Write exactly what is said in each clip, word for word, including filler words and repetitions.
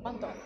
Mantap.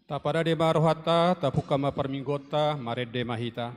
Tapadade ma rohanta, tapungka ma parmingguonta, marende ma hita.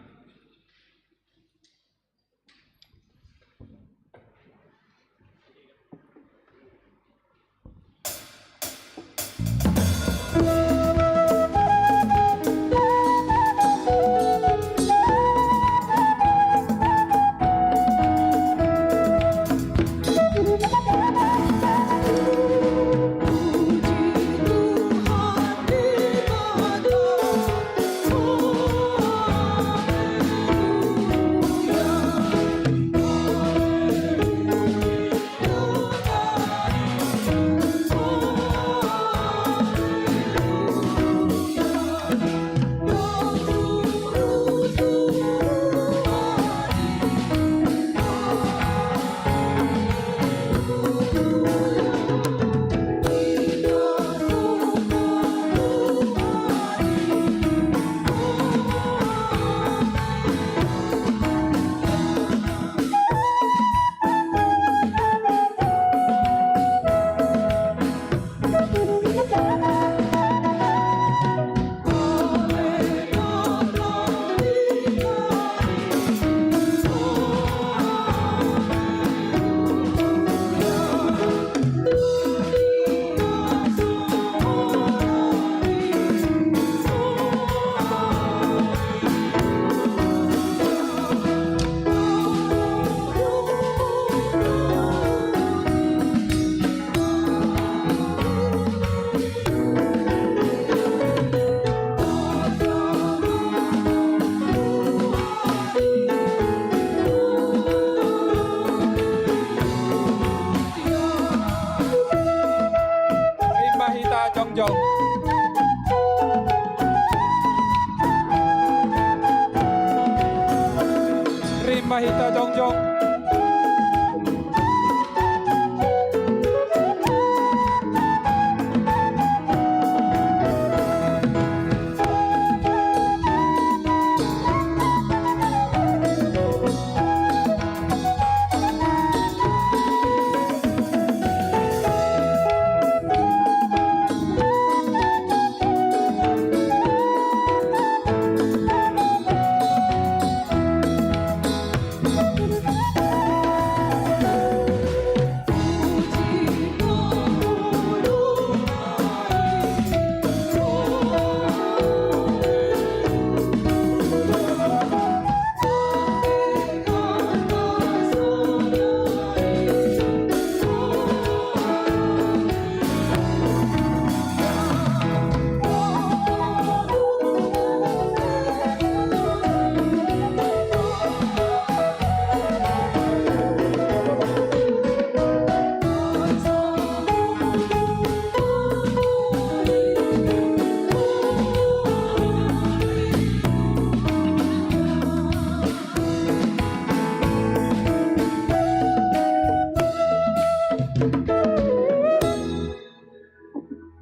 Hita jongjong.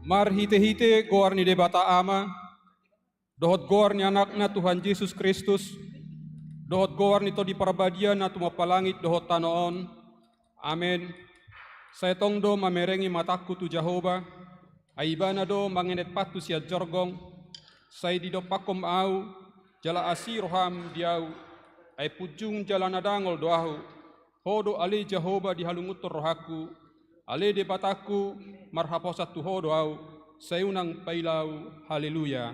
Marhitehite goar ni Debata Ama, dohot goar ni Anakna Tuhan Jesus Kristus, dohot goar ni Tondi Parbadia na tumompa langit dohot tano on. Amen. Sai tong do mamereng i matangku tu Jahowa, ai Ibana do mangendek pangku sian jorgong. Sai didompakhon ma ahu, jala asi roham di ahu, ai punjung jala na dangol do ahu. Ho do ale Jahowa dihalungunhon rohangku, ale Debatangku, marhaposan tu Ho do ahu, sai unang paila ahu. Haleluya.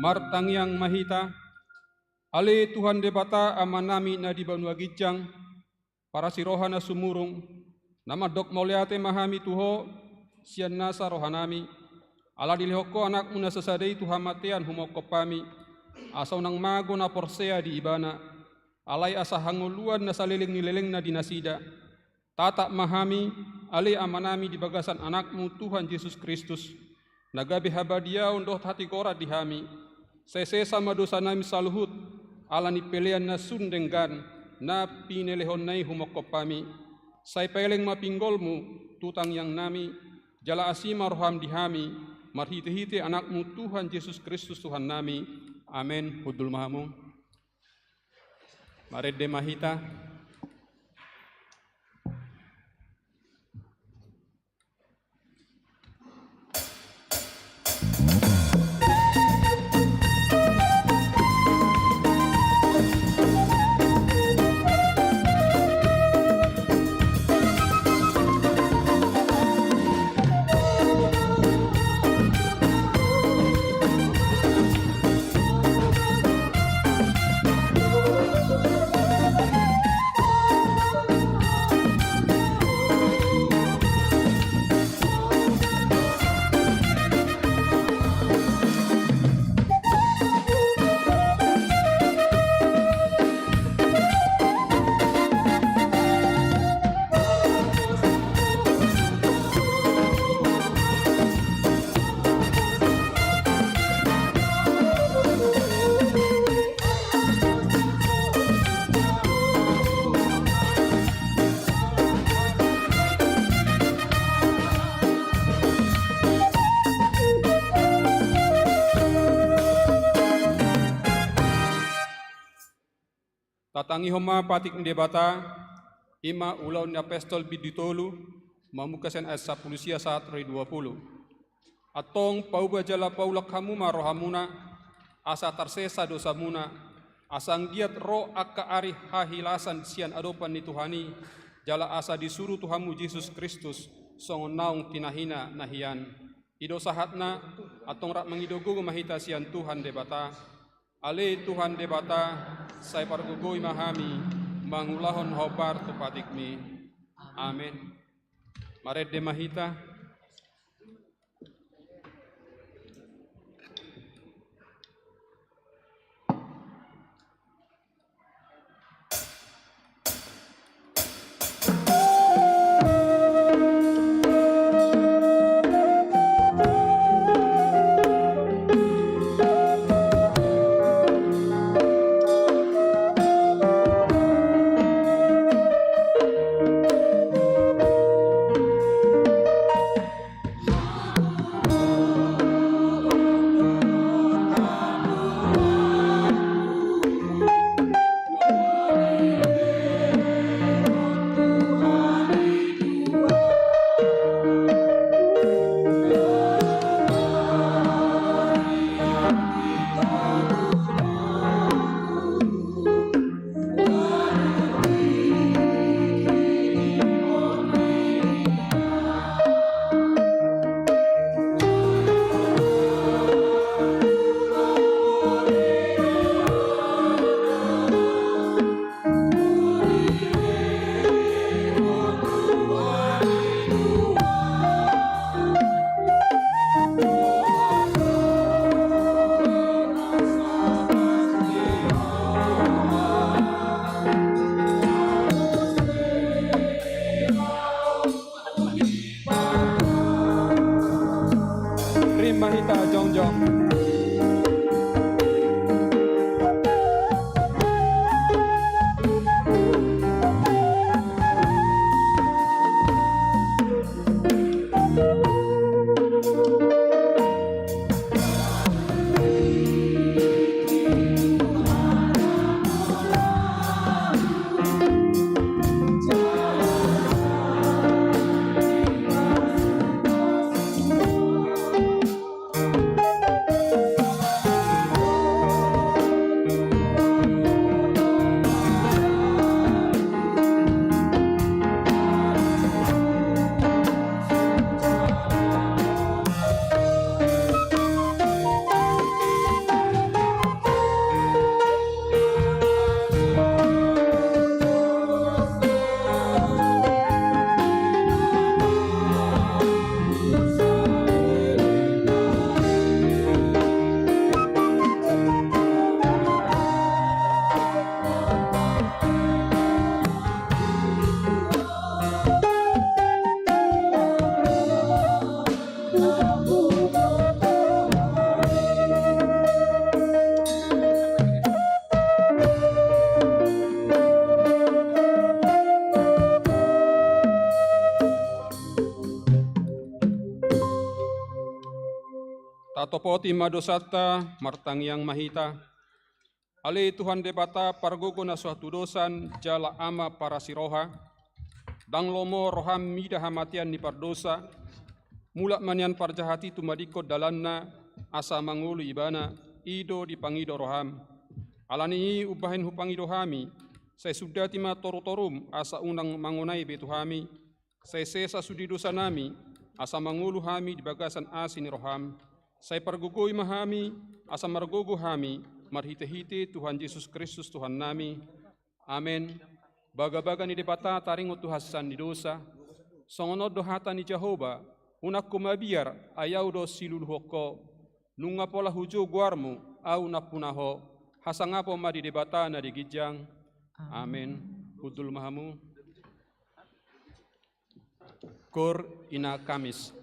Martangiang ma hita. Ale Tuhan Debata Amanami na di banua ginjang, parasi roha na sumurung, na mandok mauliate ma hami tu Ho sian nasa rohanami, ala dilehon Ho Anakmu na sasada i tu hamatean humophop hami, asa unang mago na porsea di Ibana, alai asa hangoluan na saleleng ni lelengna di nasida. Tatap ma hami, ale Amanami, di bagasan Anakmu Tuhan Jesus Kristus, na gabe habadiaon dohot hatigoran di hami. Sai sesa ma dosanami saluhut, ala ni pelean na sun denggan, na pinelehonNa i humophop hami. Sai paeleng ma pinggolMu tu tangiangnami, jala asi ma rohaM di hami, marhitehite Anakmu Tuhan Jesus Kristus Tuhannami. Amen. Hundul ma hamu. Marende ma hita. Tatangihon ma patik ni Debata, i ma Ulaon ni Apostel bindu tolu, mamungka sian ayat sampulu sia sahat ro di dua pulu. Antong pauba jala paulak hamu ma rohamuna, asa tarsesa dosamuna, asa anggiat ro angka ari hahilasan sian adopan ni Tuhan i, jala asa disuru Tuhanmu Jesus Kristus songon naung tinahina na hian. I do sahatna, antong rap mangido gogo ma hita sian Tuhan Debata. Ale Tuhan Debata, sai pargogoi ma hami mangulahon hombar tu patikMi. Amen. Marende ma hita. Jongjong. Tatopoti ma dosanta, martangiang ma hita. Ale Tuhan Debata, pargogo na so hatudosan jala Ama parasi roha, ndang lomo roham mida hamatean ni pardosa. Mulak ma nian parjahat i tumadingkon dalanna, asa mangolu ibana, i do dipangido roham. Alani i umbahen hupangido hami, sai sundati ma torutorum asa unang mangonai be tu hami, sai sesa sude dosanami, asa mangolu hami di bagasan asi ni roham. Sai pargogoi ma hami, asa margogo hami, marhitehite Tuhan Jesus Kristus Tuhannami. Amen. Bagabaga ni Debata taringot tu hasesaan ni dosa. Songon on do hata ni Jahowa: Unang ho mabiar, ai Ahu do siluluhon ho. Nunga pola hujou goarmu, Ahu nampuna ho. Hasangapon ma di Debata na di ginjang. Amen. Hundul ma hamu. Koor Ina Kamis.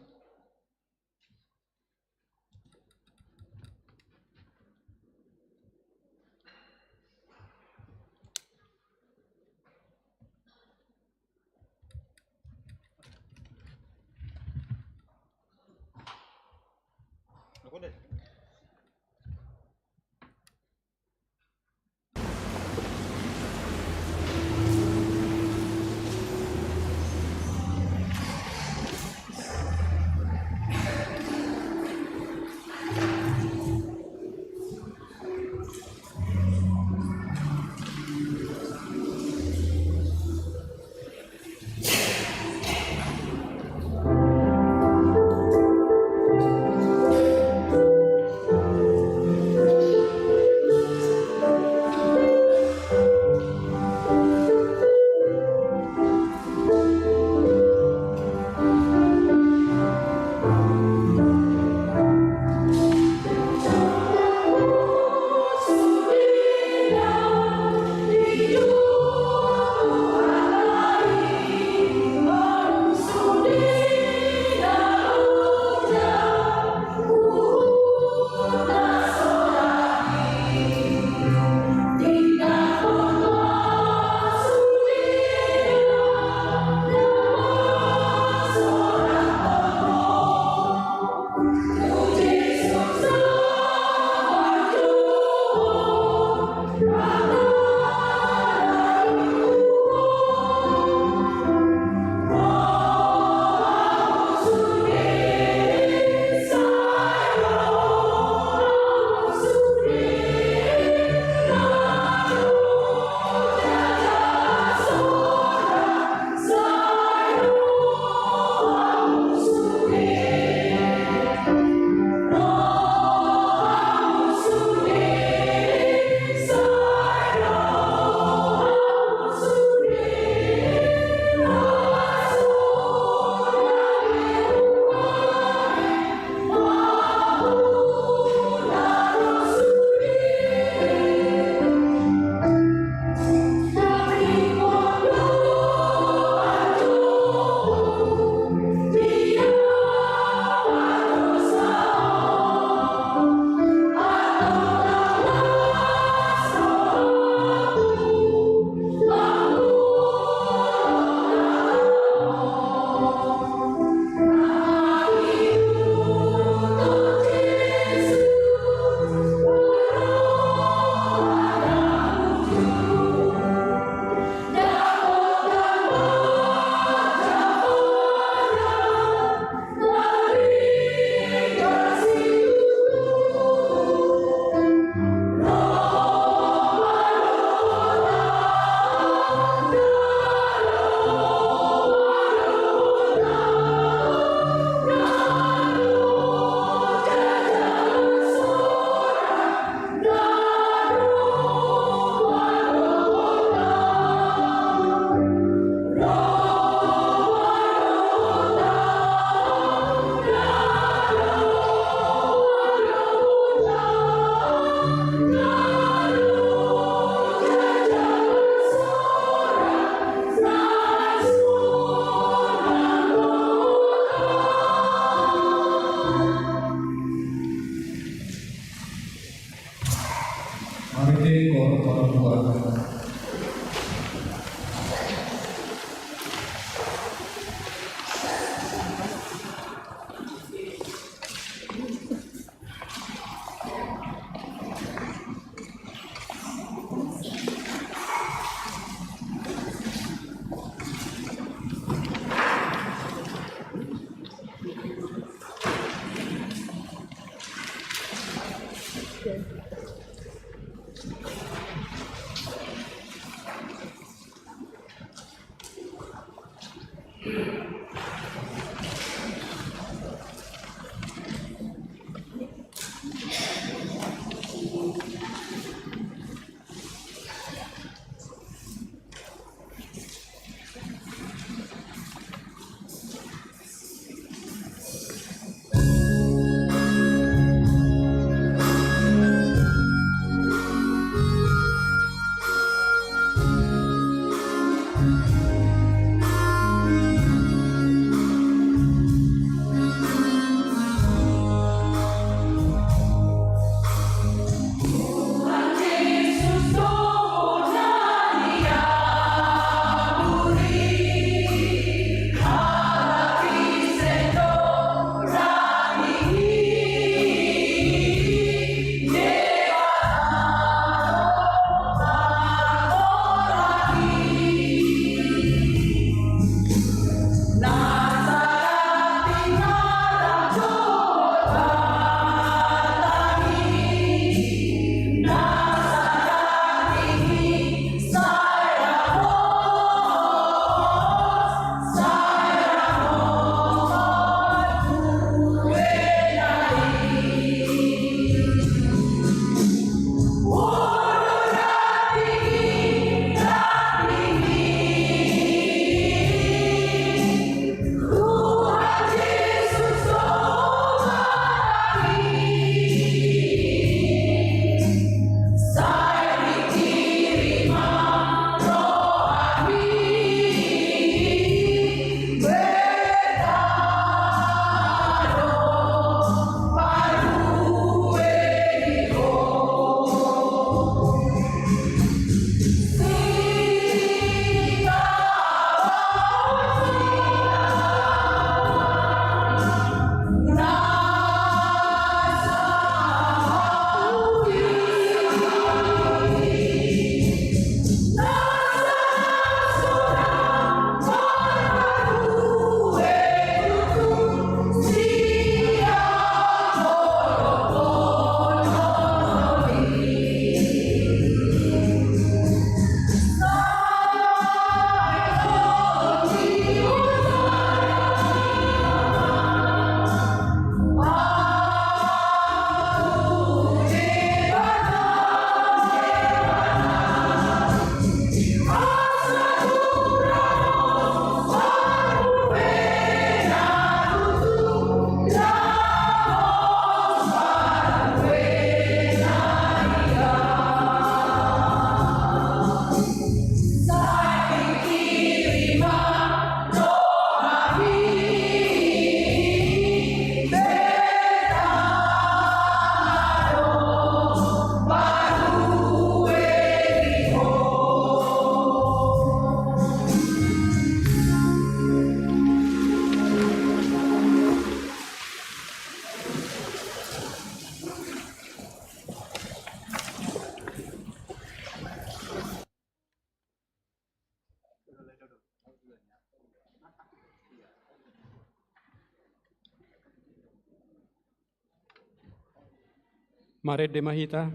Marende ma hita.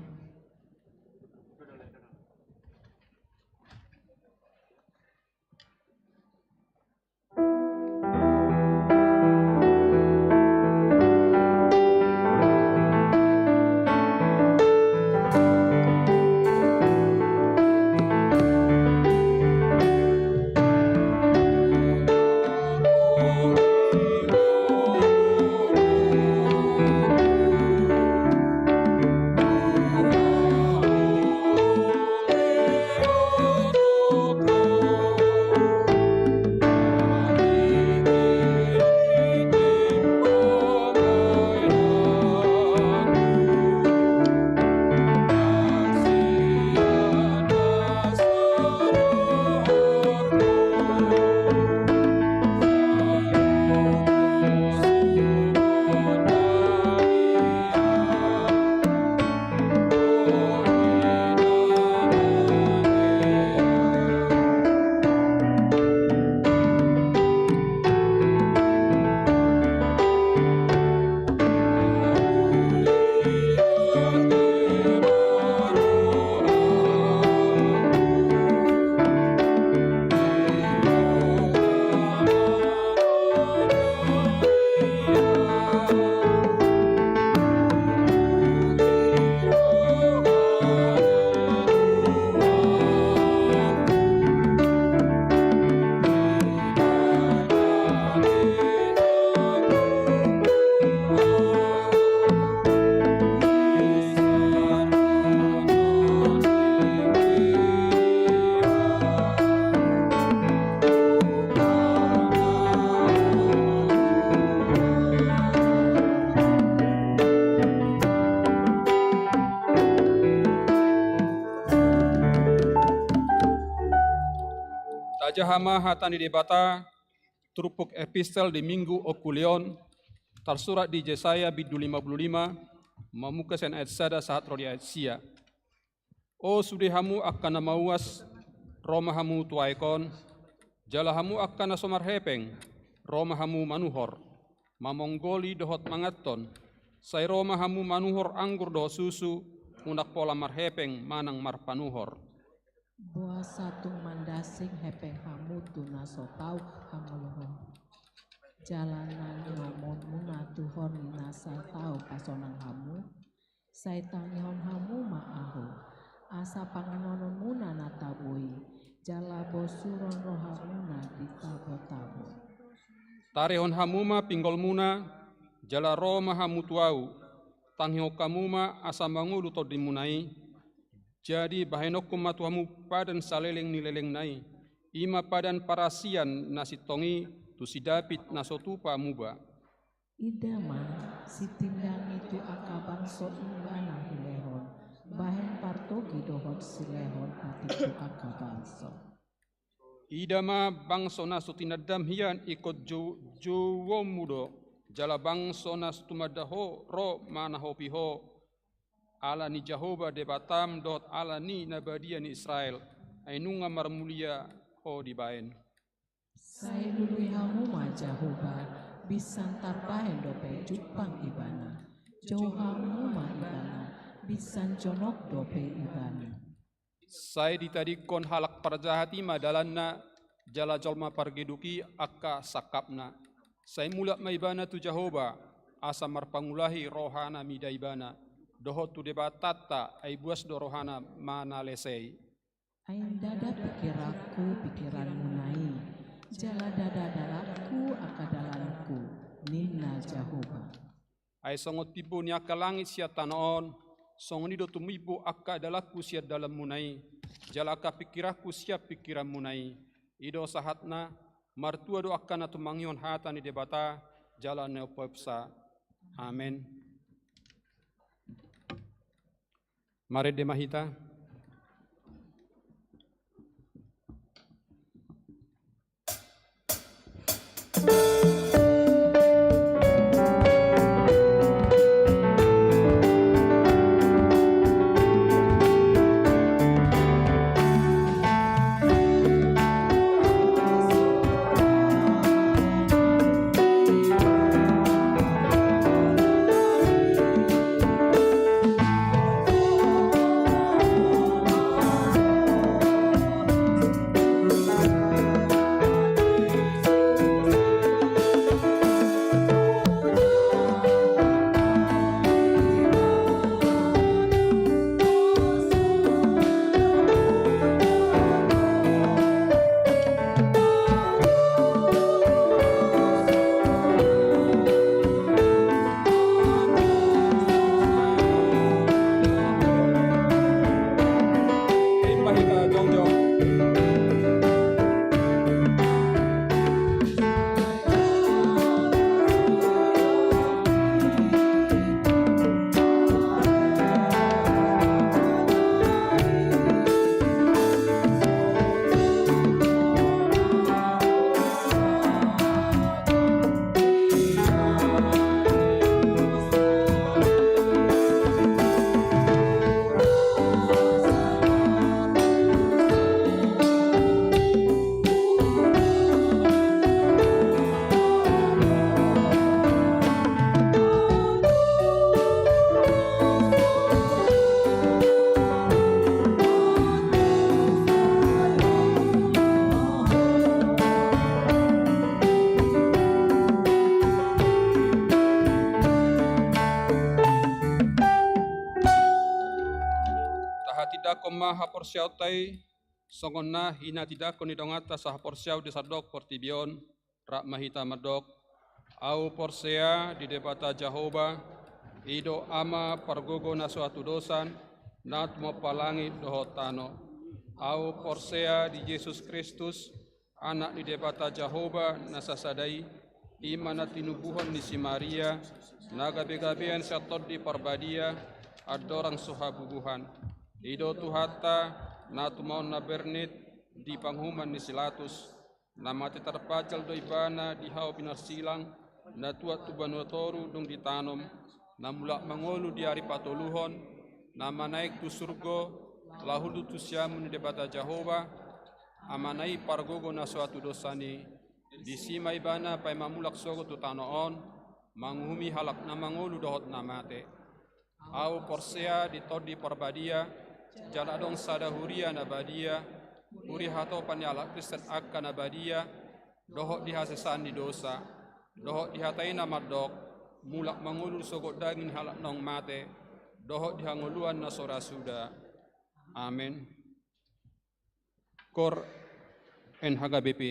Tajaha ma hata ni Debata, turpuk epistel di Minggu ongkuli on, tarsurat di Jesaya bindu lima pulu lima, mamungka sian ayat sada sahat ro di ayat sia. O sude hamu angka na mauas, ro ma hamu tu aek on, jala hamu angka na so marhepeng, ro ma hamu manuhor, mamonggoli dohot manganhon, sai ro ma hamu manuhor anggur dohot susu, unang pola marhepeng manang marpanuhor. Boasa tung mandasing hepeng hamu tu na so tau hangoluhon? Jala na niomonmuna tuhor ni na so tau pasonang hamu? Sai tangihon hamu ma ahu, asa panganonmuna na tabo i, jala bosuron rohamuna di tabo-tabo. Tarihon hamu ma pinggolmuna, jala ro ma hamu tu ahu, tangihon hamu ma asa mangolu tondimuna i. Jadi bahenonku ma tu hamu padan saleleng ni lelengna i, i ma padan parasian na sintong i tu si David na so tupa muba. Ida ma, sitindang i tu angka bangso ibana hulehon, bahen partogi dohot silehon atik tu angka bangso. Ida ma, bangso na so tinandam hian ingkon jou-, jouonmu do, jala bangso na so tumanda ho ro manahopi ho, ala ni Jahowa Debatam dohot ala ni na badia ni Israel, ai nunga marmulia ho dibaen. Sai lului hamu ma Jahowa, binsan tarbahen dope jumpang ibana. Jou hamu ma ibana, binsan jonok dope ibana. Sai ditadingkon halak parjahat i ma dalanna, jala jolma pargeduk i angka sangkapna. Sai mulak ma ibana tu Jahowa, asa marpangulahi rohana mida ibana, dohot tu Debatanta, ai buas do rohana manalesei. Ai ndada pingkiranku pingkiranmuna i, jala ndada dalanku angka dalanku, ninna Jahowa. Ai songon timbo ni angka langit sian tano on, songon i do tumimbo angka dalanku sian dalanmuna i, jala angka pingkiranku sian pingkiranmuna i. I do sahatna, martua do angka na tumangihon hata ni Debata, jala na umpasa. Amen. Marende ma hita. Tindangkon ma haporseaonta i, songon na hinatindangkon ni donganta sahaporseaon di sandok portibi on, rap ma hita mandok: Ahu porsea di Debata Jahowa, i do Ama pargogo na so hatudosan, na tumompa langit dohot tano. Ahu porsea di Jesus Kristus, Anak ni Debata Jahowa na sasada i, i ma na tinubuhon ni si Maria, na gabegabean sian Tondi Parbadia, andorang so habubuhan. I do Tuhanta, na tumaon na bernit di panguhuman ni si Latus, na mate tarpajal do ibana di hau pinarsilang, na tuat tu banua toru dung ditanom, na mulak mangolu di ari patoluhon, na manaek tu surgo, laho hundul tu siamun ni Debata Jahowa, Amana i pargogo na so hatudosan i. Disi ma ibana paima mulak sogot tu tano on, manguhumi halak na mangolu dohot na mate. Ahu porsea di Tondi Parbadia, jala adong sada huria na badia, huria hatopan ni halak Kristen angka na badia, dohot di hasesaan ni dosa, dohot di hata i na mandok: Mulak mangolu sogot daging ni halak naung mate, dohot di hangoluan na so ra suda. Amen. Koor N H K B P.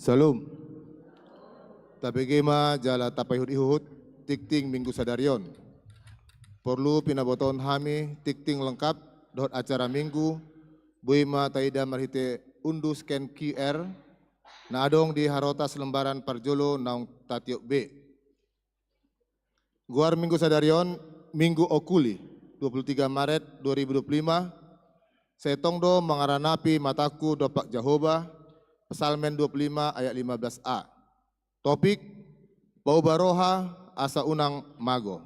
Shalom. Tabege ma jala tapaihut-ihut tingting Minggu sadari on. Porlu pinabotohon hami tingting lengkap dohot acara Minggu, boi ma taida marhite unduh scan Q R na adong di harotas lembaran parjolo naung tatiop be. Goar Minggu sadari on, Minggu Okuli, dua puluh tiga Maret dua ribu dua puluh lima, sai tong do mangaranapi matangku dompak Jahowa, Psalmen dua puluh lima ayat lima belas a. Topik, paubah roha asa unang mago.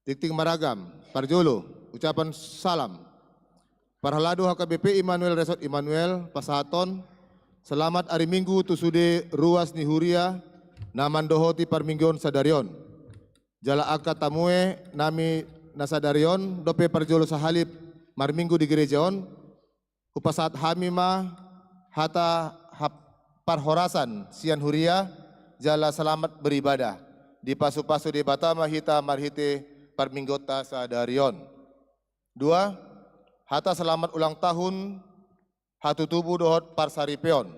Tingting maragam, parjolo, ucapan salam. Parhalado H K B P Immanuel Resort Immanuel pasahathon selamat ari Minggu tu sude ruas ni huria na mandohoti parmingguon sadari on. Jala angka tamue nami na sadari on dope parjolo sahali marminggu di gereja on, hupasahat hami ma hata hap-, parhorasan sian huria, jala selamat beribadah. Dipasu-pasu Debata ma hita marhite parmingguonta sadari on. Dua, hata selamat ulang tahun hatutubu dohot parsaripeon.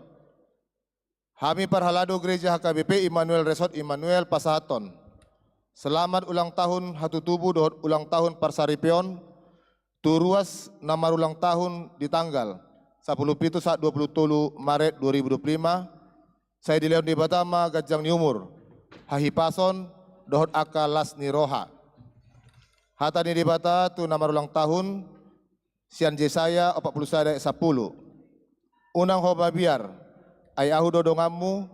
Hami parhalado gereja H K B P Immanuel Resort Immanuel pasahathon selamat ulang tahun hatutubu dohot ulang tahun parsaripeon tu ruas na marulang tahun di tanggal sapuluh pitu sahat dua puluh tolu Maret dua ribu dua puluh lima, sai dilehon Debata ma ganjang ni umur, hahipason, dohot angka las ni roha. Hata ni Debata tu na marulang tahun, sian Jesaya opat puluh sada ayat sapuluh. Unang ho mabiar, ai Ahu do donganmu,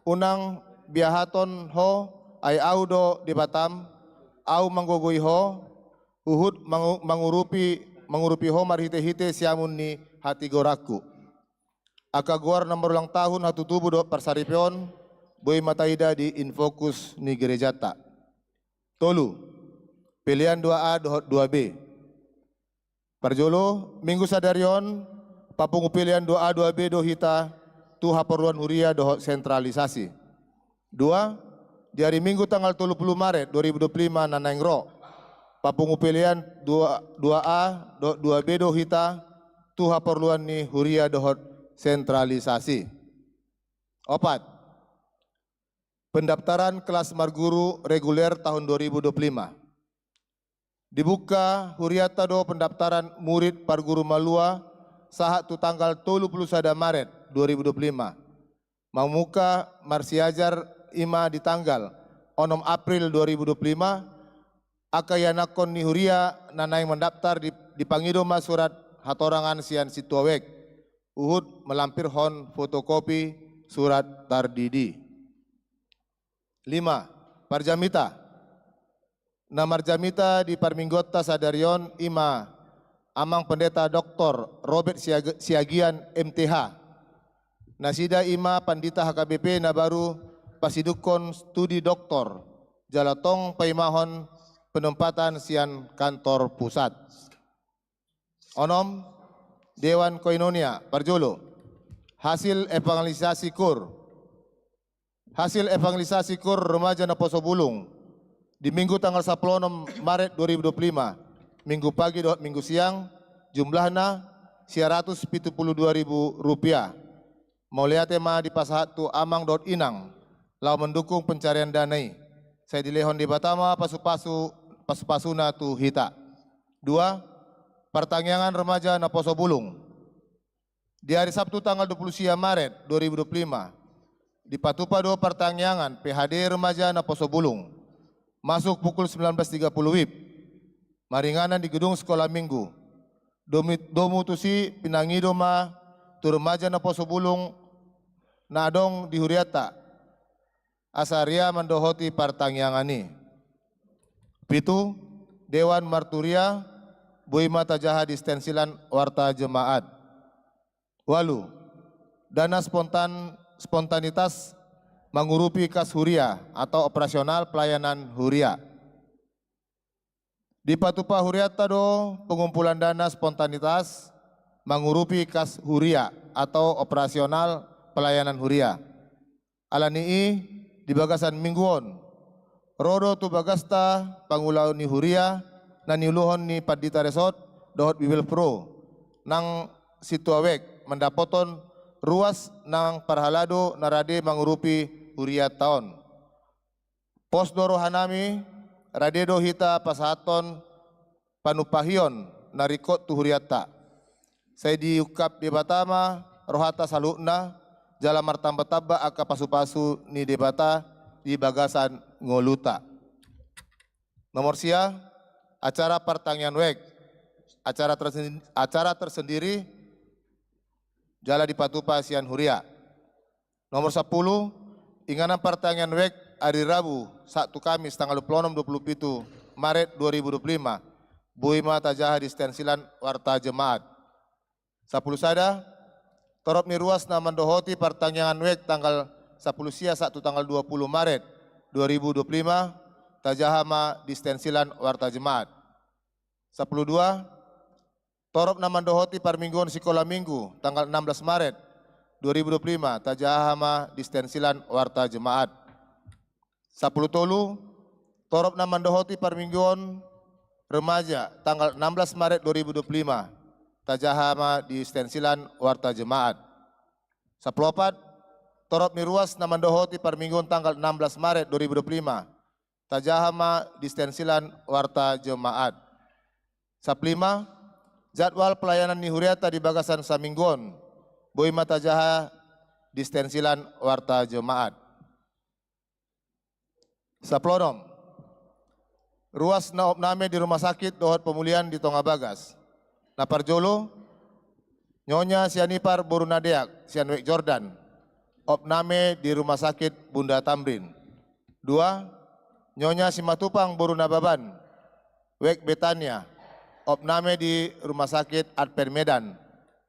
unang biahaton ho, ai Ahu do Debatam, Ahu manggogoi ho, huhut mangu-, mangurupi, mangurupi ho marhite-hite siamun ni hatigoranku. Angka goar na marulang tahun hatutubu dohot parsaripeon, boi ma taida di infokus ni gerejanta. Tolu, pelean dua A dohot dua B. Parjolo, Minggu sadari on, papungu pelean dua A dua B do hita tu haporluan huria dohot sentralisasi. Dua, di ari Minggu tanggal tolu puluh Maret dua ribu dua puluh lima na naeng ro, papungu pelean dua, dua A dohot dua B do hita tu haporluan ni huria dohot sentralisasi. Opat, pendaftaran kelas marguru reguler tahun dua ribu dua puluh lima. Dibuka hurianta do pendaftaran murid parguru malua sahat tu tanggal tolu puluh sada Maret dua ribu dua puluh lima. Mamungka marsiajar i ma di tanggal onom April dua ribu dua puluh lima, angka ianakhon ni huria na naeng mandaftar di, dipangido ma surat hatorangan sian sintua wijk, huhut malampirhon fotokopi surat tardidi. Lima, parjamita. Na marjamita di parmingguonta sadari on i ma Amang Pendeta Doktor Robert Siag-, Siagian, M T H. Nasida i ma pandita H K B P na baru pasidungkon studi doktor, jala tong paimahon penempatan sian kantor pusat. Onom, Dewan Koinonia, parjolo. Hasil evangelisasi kur. Hasil evangelisasi kur remaja naposo bulung di Minggu tanggal sapuluh onom Maret dua ribu dua puluh lima, Minggu pagi dohot Minggu siang, jumlahna sia ratus pitu puluh dua ribu rupiah. Mauliate ma dipasahat tu amang dohot inang laho mandukung pencarian dana i. Sai dilehon Debata ma pasu-pasu, pasu-pasuna tu hita. Dua, partangiangan remaja naposo bulung. Di ari Sabtu tanggal dua puluh sia Maret dua ribu dua puluh lima, dipatupa do partangiangan P H D remaja naposo bulung, masuk pukul sembilan belas tiga puluh WIB, maringanan di gedung Sekolah Minggu. Domu, domu tusi pinangido ma tu remaja naposo bulung na adong di hurianta, asa ria mandohoti partangiangan i. Pitu, Dewan Marturia, boi ma tajaha di stensilan Warta Jemaat. Ualu, dana spontan, spontanitas mangurupi kas huria atau operasional pelayanan huria. Dipatupa hurianta do pengumpulan dana spontanitas mangurupi kas huria atau operasional pelayanan huria. Ala ni i, di bagasan minggu on, ro do tu bagasta pangula ni huria na niuluhon ni Pandita Resort dohot Bibelvrouw nang sintua wijk mandapothon ruas nang parhalado na rade mangurupi hurianta on. Pos do rohanami, rade do hita pasahathon panumpahion na ringkot tu hurianta. Sai diungkap Debata ma rohanta saluhutna, jala martambatamba angka pasupasu ni Debata di bagasan ngolunta. Nomor sia, acara partangiangan wijk, acara tersen-, acara tersendiri, jala dipatupa sian huria. Nomor sampulu, inganan partangiangan wijk ari Rabu sahat tu Kamis tanggal dua pulu onom, dua pulu pitu Maret dua ribu dua pulu lima, boi ma tajaha di sten silan warta jemaat. Sampulu sada, torop ni ruas na mandohoti partangiangan wijk tanggal sampulu sia sahat tu tanggal dua pulu Maret dua ribu dua pulu lima, tajaha ma di sten silan warta jemaat. Sampulu dua, torop na mandohoti parmingguon sikola minggu tanggal enam belas Maret dua ribu dua pulu lima, tajaha ma di sten silan warta jemaat. Sampulu tolu, torop na mandohoti parmingguon remaja tanggal enam belas Maret dua ribu dua pulu lima, tajaha ma di sten silan warta jemaat. Sampulu opat, torop ni ruas na mandohoti parmingguon tanggal enam belas Maret dua ribu dua pulu lima, tajaha ma di sten silan warta jemaat. Sampulu lima, jadwal pelayanan ni hurianta di bagasan saminggu on, boi ma tajaha di sten silan warta jemaat. Sampulu onom, ruas na opname di rumah sakit dohot pemulihan di tonga bagas. Na parjolo, Nyonya sian Ipar boru na deak, sian wijk Jordan, opname di rumah sakit Bunda Tamrin. Dua, Nyonya Simatupang boru Nababan, wijk Betania, opname di rumah sakit Advent Medan.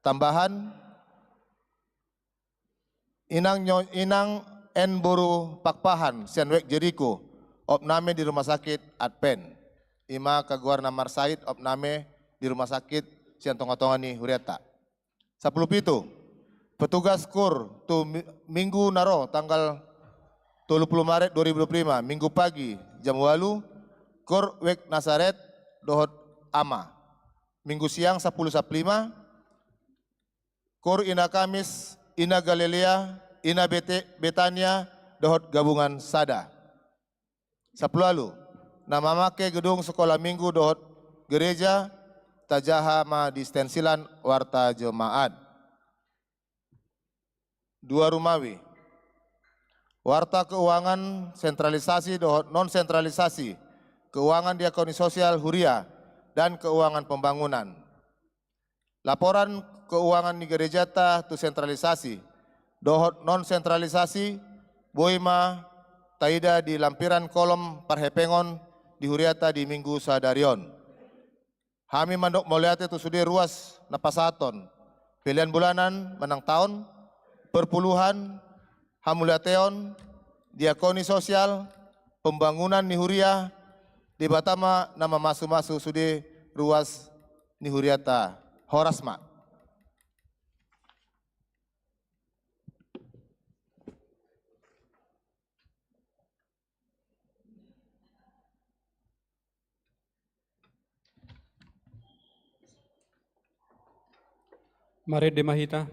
Tambahan, Inang nyo-, Inang N boru Pakpahan, sian wijk Jeriko, opname di rumah sakit Advent. I ma angka goar na marsahit, opname di rumah sakit sian tonga-tonga ni hurianta. Sampulu pitu, petugas KUR tu mi-, minggu na ro tanggal tolu pulu Maret dua ribu dua pulu lima, minggu pagi, jam ualu, KUR wijk Nasaret dohot ama. Minggu siang sampulu sampulu lima, KUR Ina Kamis, Ina Galilea, Ina Bete-, Betania, dohot gabungan sada. Sampulu ualu, na mamangke gedung sikola minggu dohot gereja, tajaha ma di sten silan warta jemaat. Dua rumawi. Warta keuangan sentralisasi dohot non sentralisasi, keuangan diakoni sosial huria, dan keuangan pembangunan. Laporan keuangan ni gerejanta tu sentralisasi dohot non sentralisasi, boi ma taida di lampiran kolom parhepengon di hurianta di minggu sadari on. Hami mandok mauliate tu sude ruas na pasahathon, pelean bulanan manang taon, perpuluhan, hamauliateon, diakoni sosial, pembangunan ni huria, Debata ma na mamasu-masu sude ruas ni hurianta. Horas ma. Marende ma hita.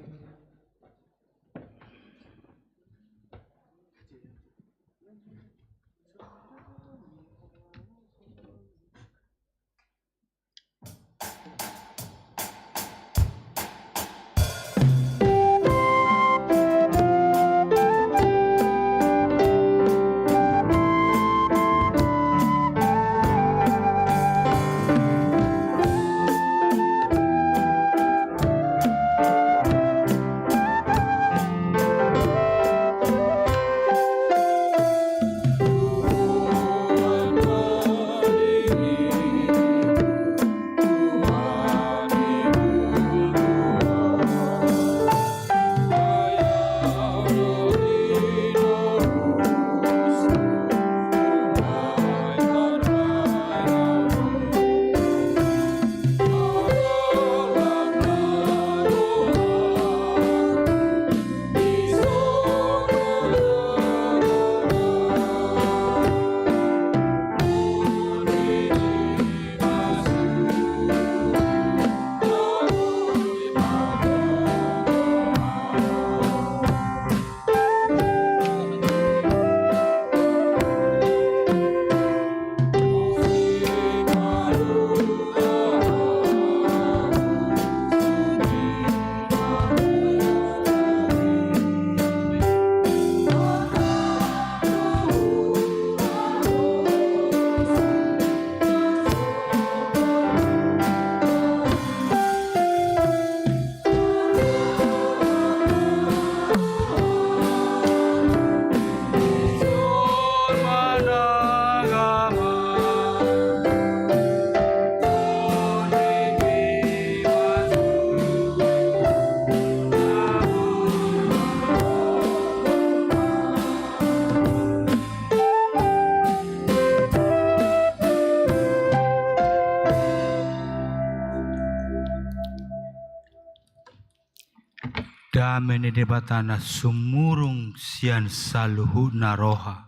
Dame ni Debata na sumurung sian saluhutna roha,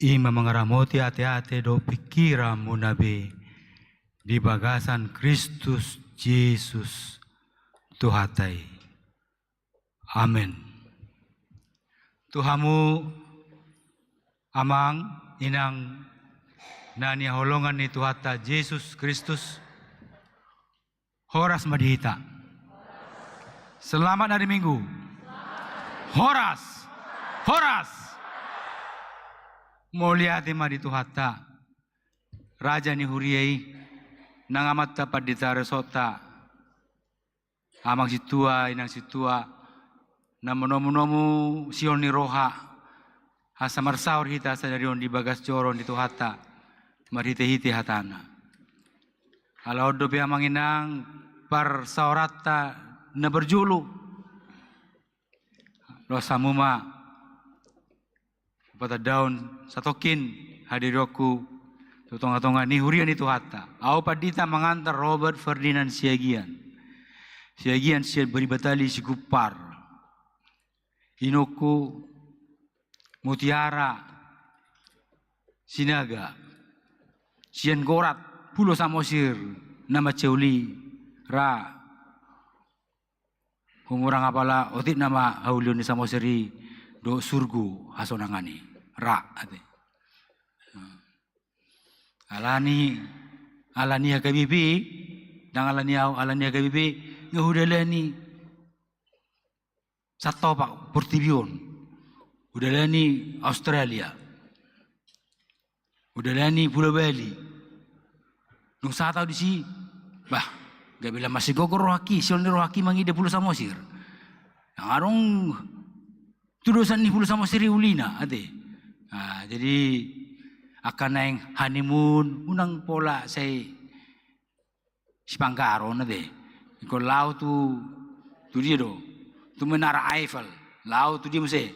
i ma mangaramoti ateate dohot pingkiranmuna be di bagasan Kristus Jesus Tuhanta i. Amen. Tu hamu amang inang na hinaholongan ni Tuhanta Jesus Kristus, horas ma di hita. Selamat hari Minggu. Horas. Horas. Mauliate ma di Tuhanta, Raja ni huria i, nang amanta pandita resort-ta, amang sintua, inang sintua, na manomunomu sihol ni roha, asa marsaor hita sadari on di bagas joro ni Tuhanta, marhitehite hatana. Ala on dope amang inang parsaoranta na parjolo. Los hamu ma patandahon satongkin hadirionku tu tongatonga ni huria ni Tuhanta. Ahu pandita mangantar Robert Ferdinand Siagian. Siagian sian Baribatali Sigumpar. Inongku Mutiara Sinaga sian Gorat, Pulo Samosir, na mansai uli ra. Humurang apala otik nama haulion ni Samosir i dohot surgo hasonangan i. Ra ate. Alani, alani H K B P, ndang alani ahu, alani H K B P, nga hudalani santopak portibi on. Hudalani Australia. Hudalani Pulo Bali. Dung sahat ahu disi, bah, gabe lam masigogo rohangki, sihol ni rohangki mangida Pulo Samosir. Ndang adong tudosan ni Pulo Samosir i ulina ate. Nah, jadi angka naeng honeymoon, unang pola sai Sipanggaron ate. Ingkon laho tu, tu dia do? Tu Menara Eiffel. Laho tu dia muse?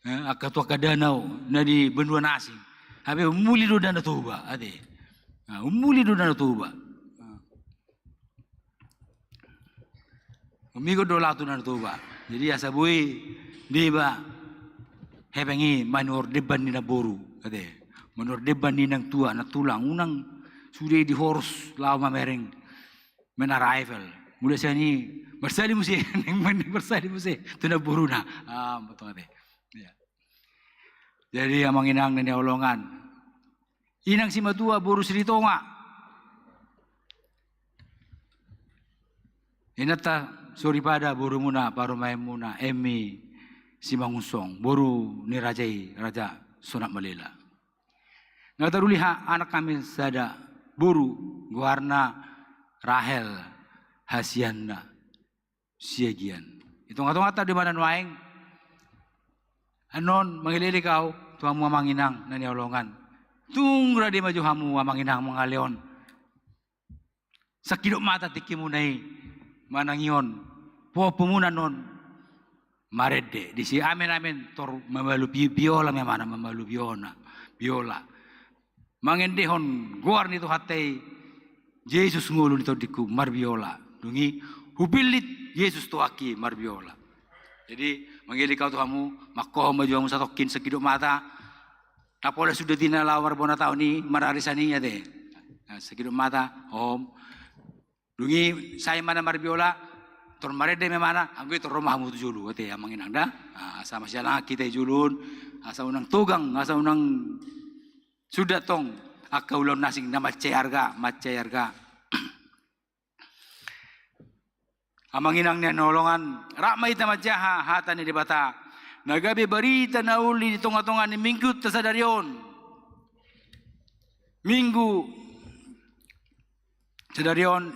Eh, angka tu angka danau na di banua na asing. Hape umuli do Danau Toba ate. Nah, umuli do Danau Toba. Umigot do laho tu Danau Toba. Jadi asa boi deba hepeng i manuhor demban ni namboru ate. Manuhor demban ni nang tua, nang tulang, unang sude dihorus laho mamereng Menara Eiffel. Mula sian i marsali muse, marsali muse tu namboruna. Ah, betul ate. Iya. Jadi amang inang na hinaholongan, inang simatua boru Silitonga, inanta soripada borumuna, parumaenmuna, Emi Simangunsong, boru ni raja i, Raja Sonat Malela. Nga taruli ha, anak hami sada boru, goarna Rahel Hasianna Siagian. I tongatonganta do ibana nuaeng. Annon mangelekelek ahu tu hamu amang inang na hinaholongan. Tung rade ma jo hamu amang inang mangalehon sangkidop mata tingkimuna i, manangihon pompomuna annon marende. Disi amen amen tor mamalu bi-, biola ma ibana, mamalu biona, biola. Mangendehon goar ni Tuhanta i, Jesus ngolu ni tondingku, marbiola. Dung i hupillit Jesus toangki, marbiola. Jadi mangelekelek ahu tu hamu, mangkohon ma jo hamu satongkin sangkidop mata. Ndang pola sude tina laho marbona taon i, mararisan i ate. Nah, sangkidop mata, om. Dung i sai ma na marbiola, tor marende ma ibana, anggo i tor ro ma hamu tu jolo ate amang inang da. Nah, asa masialangan hita i jolo on, asa unang togang, asa unang suda tong angka ulaon na asing na mansai arga, mansai arga. Amang inang na hinaholongan, rap ma hita manjaha hata ni Debata na gabe barita na uli di tongatonga ni minggunta sadari on. Minggu sadari on,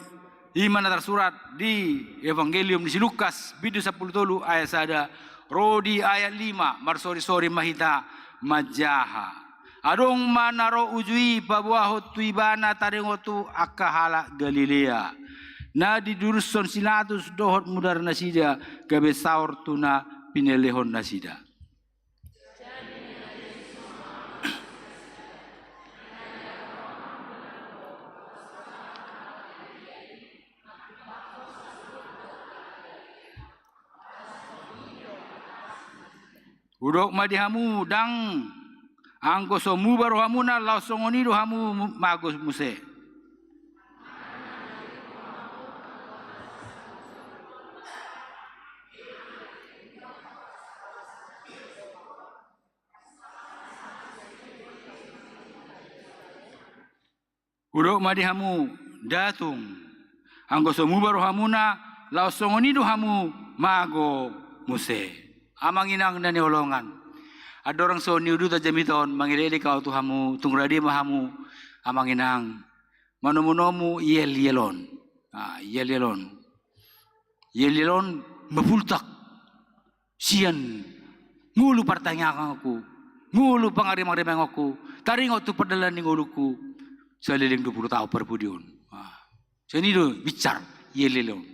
i ma na tarsurat di Evangelium ni si Lukas, bindu sampulu tolu ayat sada ro di ayat lima, marsorisori ma hita manjaha. Adong ma na ro uju i paboahon tu ibana taringot tu angka halak Galilea, na didurushon si Pilatus dohot mudarnasida, gabe saor tu na pinelehonnasida. Hudok ma di hamu, ndang anggo so muba rohamuna, laos songon i do hamu mu-, mago muse. Hudok ma di hamu, nda tung. Anggo so muba rohamuna, laos songon i do hamu mago muse. Amang inang na niholongan. Andorang so niudutan jamita on, mangelek-elek ahu tu hamu, tung rade ma hamu, amang inang. Manomu-nomu yel-yel on. Ah, yel-yel on. Yel-yel on mapultak sian ngolu partangianganku, ngolu pangarimang-rimanganku, taringot tu pardalanan ni ngolungku saleleng dua pulu taon parpudi on. Ah. Sian i do binsar yel-yel on.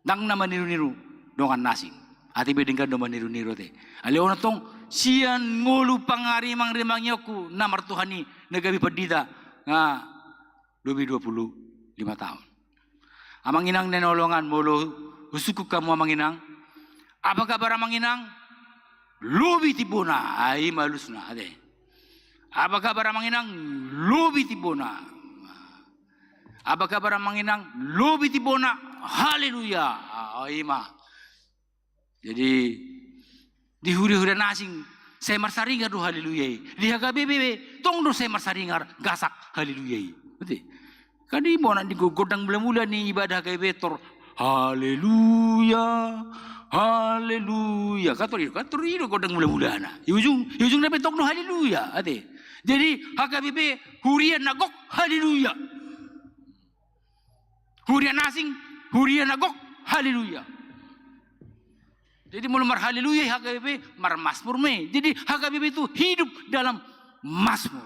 Ndang na maniru-niru dongan na asing. Ate pe denggan do maniru-niru ate. Alai on antong sian ngolu pangarimang-rimanganku na martuhan i na gabe pandita. Ah. Lobi dua pulu lima taon. Amang inang na niholongan, molo husungkun hamu amang inang. Apa kabar amang inang? Lobi timbona, ah, i ma alusna ate. Apa kabar amang inang? Lobi timbona. Apa kabar amang inang? Lobi timbona. Haleluya. Ah, i ma. Jadi, di huria-huria na asing, sai marsaringar do haleluya i. Di H K B P pe, tong do sai marsaringar gasak haleluya i. Berarti, kan i bona di go-, gondang mula-mula ni ibadah H K B P tor, haleluya, haleluya. Kan tor i do, kan tor i do gondang mula-mulana. Di ujung, di ujungna pe tong do haleluya, ate. Jadi, H K B P huria na gok haleluya. Huria na asing, huria na gok, haleluya. Jadi molo marhaleluya H K B P, marmazmur ma i. Jadi H K B P itu hidup dalam mazmur.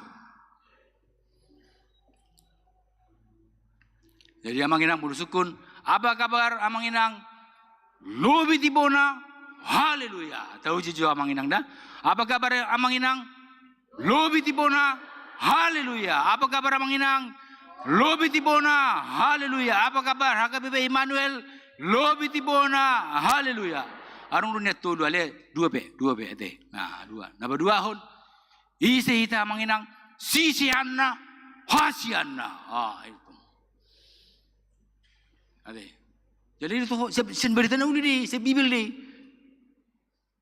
Jadi amang inang, molo sungkun, apa kabar amang inang? Lobi timbona, haleluya. Tauji jo amang inang da. Apa kabar amang inang? Lobi timbona, haleluya. Apa kabar amang inang? Lobi timbona, haleluya. Apa kabar H K B P Immanuel? Lobi timbona, haleluya. Adong do nian tolu, alai dua pe, dua pe ate. Nah, dua. Na paduahon, ise hita amang inang? Siseanna, hasianna. Ah, itu. Ate. Jadi itu sian, sian Barita na Uli do i, sian Bibel do i.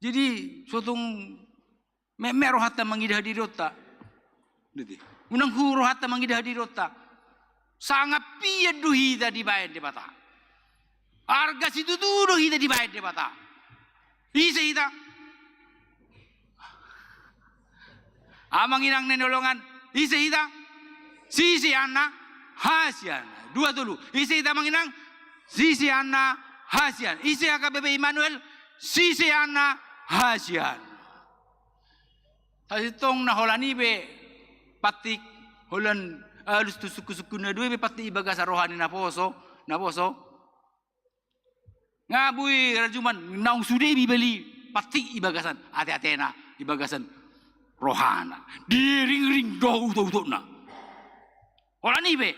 Jadi, so tung me-, me rohanta mangida hadirionta. Gitu. Unang hu rohanta mangida hadirionta. Sangap pian do hita dibaen Debata. Arga situtu do hita dibaen Debata. Ise hita? Amang inang na niholongan, ise hita? Siseanna, hasianna. Dua tolu. Ise hita amang inang? Siseanna, hasian. Ise H K B P Immanuel? Siseanna, hasian. Sasintongna holan i pe patik, holan alus tu sungkun-sungkun na dua i pe patik di bagasan roha ni naposo, naposo. Nga boi rajuman, naung sude Bibel i patik di bagasan ate-atena, di bagasan rohana. Diringring do utok-utokna. Holan i pe.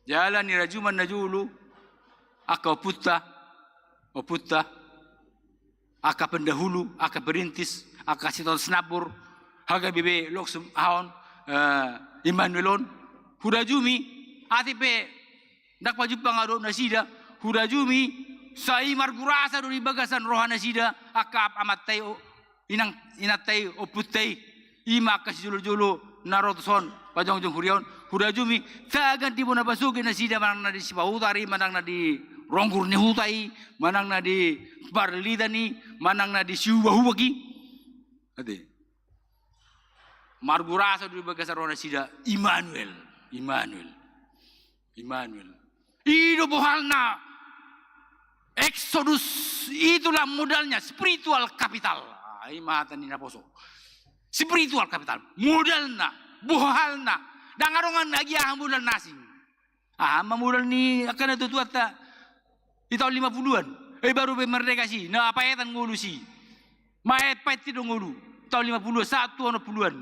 Jala ni rajuman na jolo, angka ompunta, ompunta, angka pendahulu, angka perintis, angka Sitorus Sinambur, H K B P Loksum, aha on, eh, Immanuel on, hurajumi, ate pe ndang pajumpang ahu dohot nasida, hurajumi, sai margurasa do di bagasan roha nasida, angka amanta i, o, inang, inanta i, ompunta i, i ma angka sijolo-jolo na ro tuson, pajongjong huria on, hurajumi, tagan di bona pasoge nasida, manang na di Sipahutar i, manang na di Ronggur ni Huta i, manang na di Parlilitan i, manang na di Siubak-ubak i. Ate. Margurasa do di bagasan roha nasida, Immanuel, Immanuel. Immanuel. I do bohalna. Exodus, itulah modalnya, spiritual capital. Ah, i ma hata ni naposo. Spiritual capital. Modalna, bohalna. Ndang adong agia aha modal na asing. Aha ma modal ni angka natuatuanta di taon lima puluhan. Eh, baru pe merdeka si, na paetan ngolu si. Maet, paet i do ngolu. Taon lima puluhan, sahat tu onom puluhan.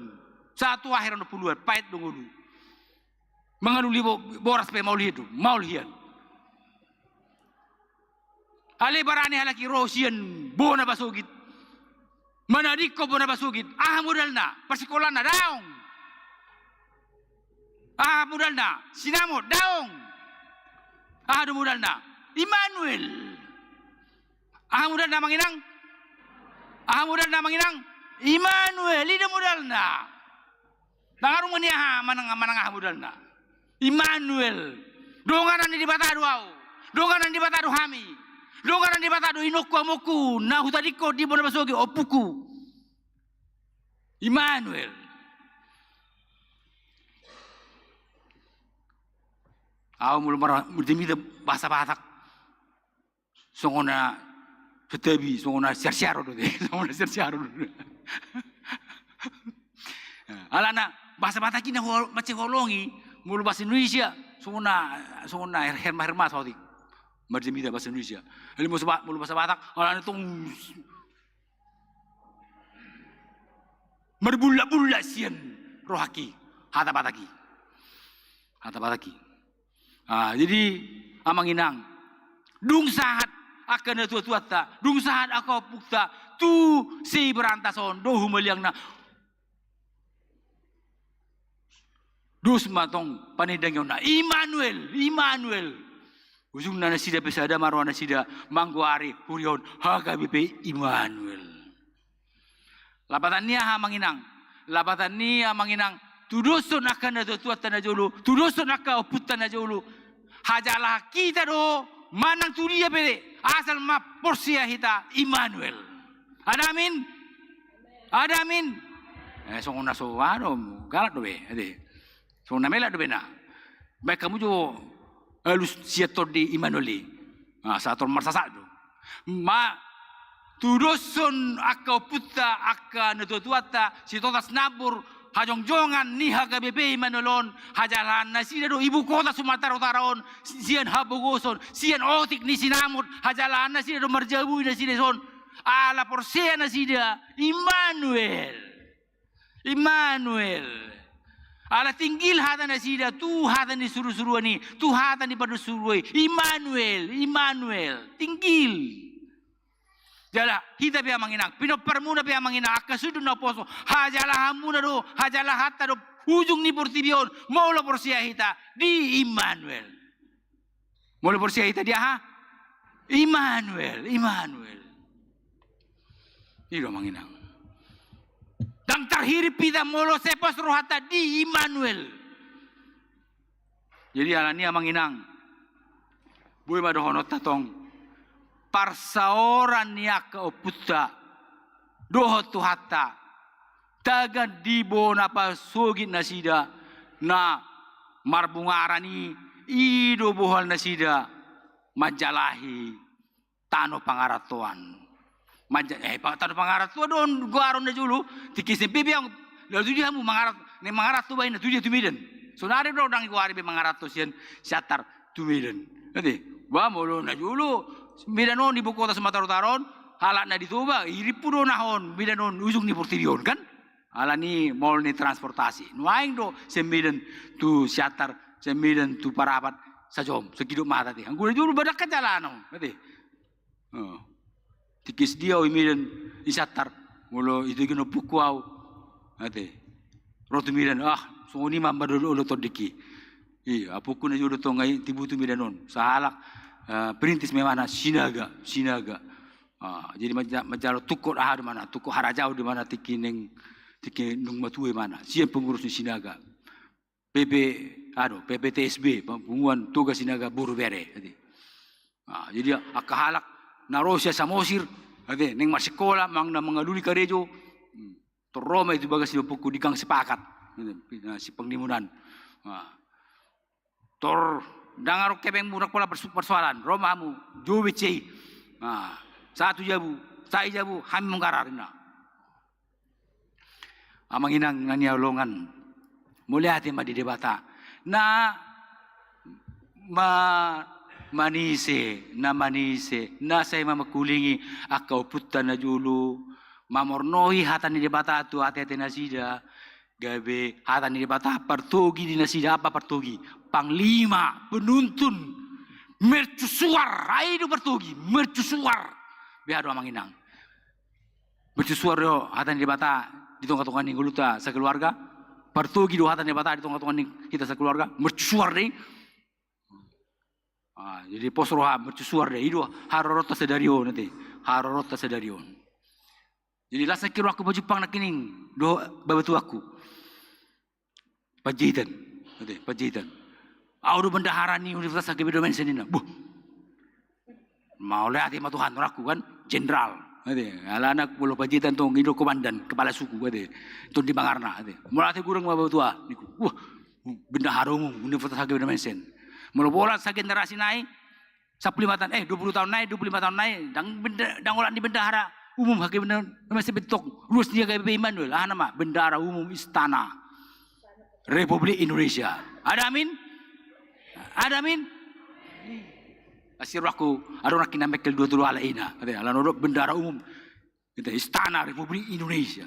Sahat tu akhir onom puluhan, paet do ngolu. Mangalului bo-, boras pe maol hian do, maol hian. Alai barani halak i ro sian bona pasogit, manadingkon bona pasogit. Aha modalna? Parsikolanna? Daong. Aha modalna? Sinamot? Daong. Aha do modalna? Immanuel. Aha modalna, amang inang? Aha modalna, amang inang? Immanuel. I do modalna. Ndang adong ni aha manang, manang aha modalna. Immanuel. Donganan ni Debata do ahu. Donganan ni Debata do hami. Donganan ni Debata do inongku, amongku, na hutadingkon di bona pasogit, ompungku. Immanuel. Ahu molo mar-, marjamita bahasa Batak, songon na, santabi, songon na siarsiaro do te. Songon na siarsiaro do. Alana bahasa Batak i na ho-, mansai huoloi. Molo bahasa Indonesia, songon na, songon na her-, herma-herma saotik. Marjamita bahasa Indonesia. Alai molo sa-, molo bahasa Batak, alana tong marbullak-bullak sian rohangki hata Batak i. Hata Batak i. Ah, jadi, amang inang, dung sahat angka natuatuanta, dung sahat angka ompunta tu si Berantas on, dohot humaliangna, dos ma tong panindangionna, Immanuel, Immanuel. Ujungna nasida pe sada ma rohanasida manggoari huria on H K B P Immanuel. Lapatan ni aha, amang inang? Lapatan ni aha, amang inang? Tudoshon angka natuatuanta na jolo, tudoshon angka ompunta na jolo. Hajalahan hita do manang tu dia pe, asal ma porsea hita Immanuel. Ada amin? Ada amin? Eh, songon na so, anu, galak do be, ate. Songon na melat do be na. Baen hamu jo alus sian Tondi Immanuel i. Ah, sahat on marsasak do. Ma, tudoshon angka ompunta, angka natuatuanta, Sitotas Nambur, hajongjongan ni H K B P Immanuel on, hajalahan nasida do ibu kota Sumatera Utara on, si-, sian hapogoson, sian otik ni sinamot, hajalahan nasida do marjabu nasida son, ala porsea nasida, Immanuel. Immanuel. Ala tinggil hata nasida tu hata ni surusuruan i, tu hata ni pardosuruan i. Immanuel, Immanuel. Tinggil. Jala, hita pe amang inang, pinomparmuna pe amang inang, angka suhut na huposo, hajalahanmuna do, hajalahanta do ujung ni portibi on, molo porsea hita di Immanuel. Molo porsea hita di aha? Immanuel, Immanuel. I do amang inang. Ndang tarhirim hita molo sai pos rohanta di Immanuel. Jadi alani amang inang, boi ma dohononta tong, parsaoran ni angka ompunta dohot Tuhanta, tagan di bona pasogit nasida na marbungaran i, i do bohal nasida manjalahi tano pangarantoan. Manja-, eh, pa-, tano pangarantoan do on goaron na jolo, tingki S M P pe on, lalu tu dia hamu mangaran-, naeng mangaranto baen na tu dia, tu Medan. Sonari do ndang digoari be mangaranto sian Siantar tu Medan. Ate, ba molo na jolo, Medan on ibu kota Sumatera Utara on, halak na di Toba, i rimpu do na on, Medan on, ujung ni portibi on, kan? Alani maol ni transportasi. Nuaeng do sian Medan tu Siantar, sian Medan tu Parapat, sajom, sangkidop mata te. Anggo na jolo ba dangka jalanon, ate. Oh. Tingki S D au i Medan, i Siantar. Molo i tu ginom pukku au. Ate. Ro tu Medan, ah, songon i ma, ma do, do, do tondingki. Iya, apungku na jolo tong ai tibu tu Medan on. Sahalak, eh, perintis ma ibana Sinaga, Sinaga. Ah, jadi manja-, manjalo tungkot aha do ibana, tungkot harajaon do ibana tingki naeng, tingki naung matua ibana. Sian pengurus ni Sinaga. P P, anu, P P T S B, Punguan Toga Sinaga Boru Bere, ate. Ah, jadi angka halak na ro sian Samosir, ate, naeng marsikola, manang na mangalului karejo, hmm, tor ro ma i tu bagas ni ompuku di Gang Sepakat, ate, na simpang Limunan. Ah. Tor ndang adong hepengmu ndang pola persu-, persoalan, ro ma hamu, jo benci i. Ah, sahat tu jabu, sahat i jabu, hami manggarar, ninna. Amang inang na hinaholongan, mauliate ma di Debata na ma-, manise, na manise, na sai mamangkulingi angka ompunta na jolo, mamornoi hata ni Debata tu ateate nasida, gabe hata ni Debata partogi di nasida. Apa partogi? Panglima, penuntun, Mercusuar, ai do partogi, mercusuar. Beha do amang inang. Mercusuar do hata ni Debata di tonga-tonga ni ngolunta sakeluarga. Partogi do hata ni Debata di tonga-tonga ni hita sakeluarga. Mercusuar do i. Ah, jadi pos roha mercusuar do i. I do haroronta sadari on, ate. Haroronta sadari on. Jadi las nangkin rohangku pajumpang nangkining dohot babatuaku. Panjaitan. Ate, Panjaitan. Au do bendahara ni Universitas H K B Domensen ninna. Buh. Mauliate ma Tuhan rohangku kan, jenderal. Ate, alana molo Panjaitan tong i do komandan, kepala suku, ate. Tondi Mangarna, ate. Mauliate gurang ma babatua, ningku. Wah, bendahara umum Universitas H K B Domensen. Molo holan sagenerasi nai, sampulu lima taon, eh, dua puluh taon nai, dua puluh lima taon nai, ndang benda-, ndang holan di bendahara umum H K B Domensen, betok. Ruas ni H K B Immanuel, aha nama, bendahara umum istana Republik Indonesia. Ada amin? Ada amin? Asi rohangku, adong nangkin na mengkel dua tolu halak ina. Ate, alana do bendahara umum. Ate, istana Republik Indonesia.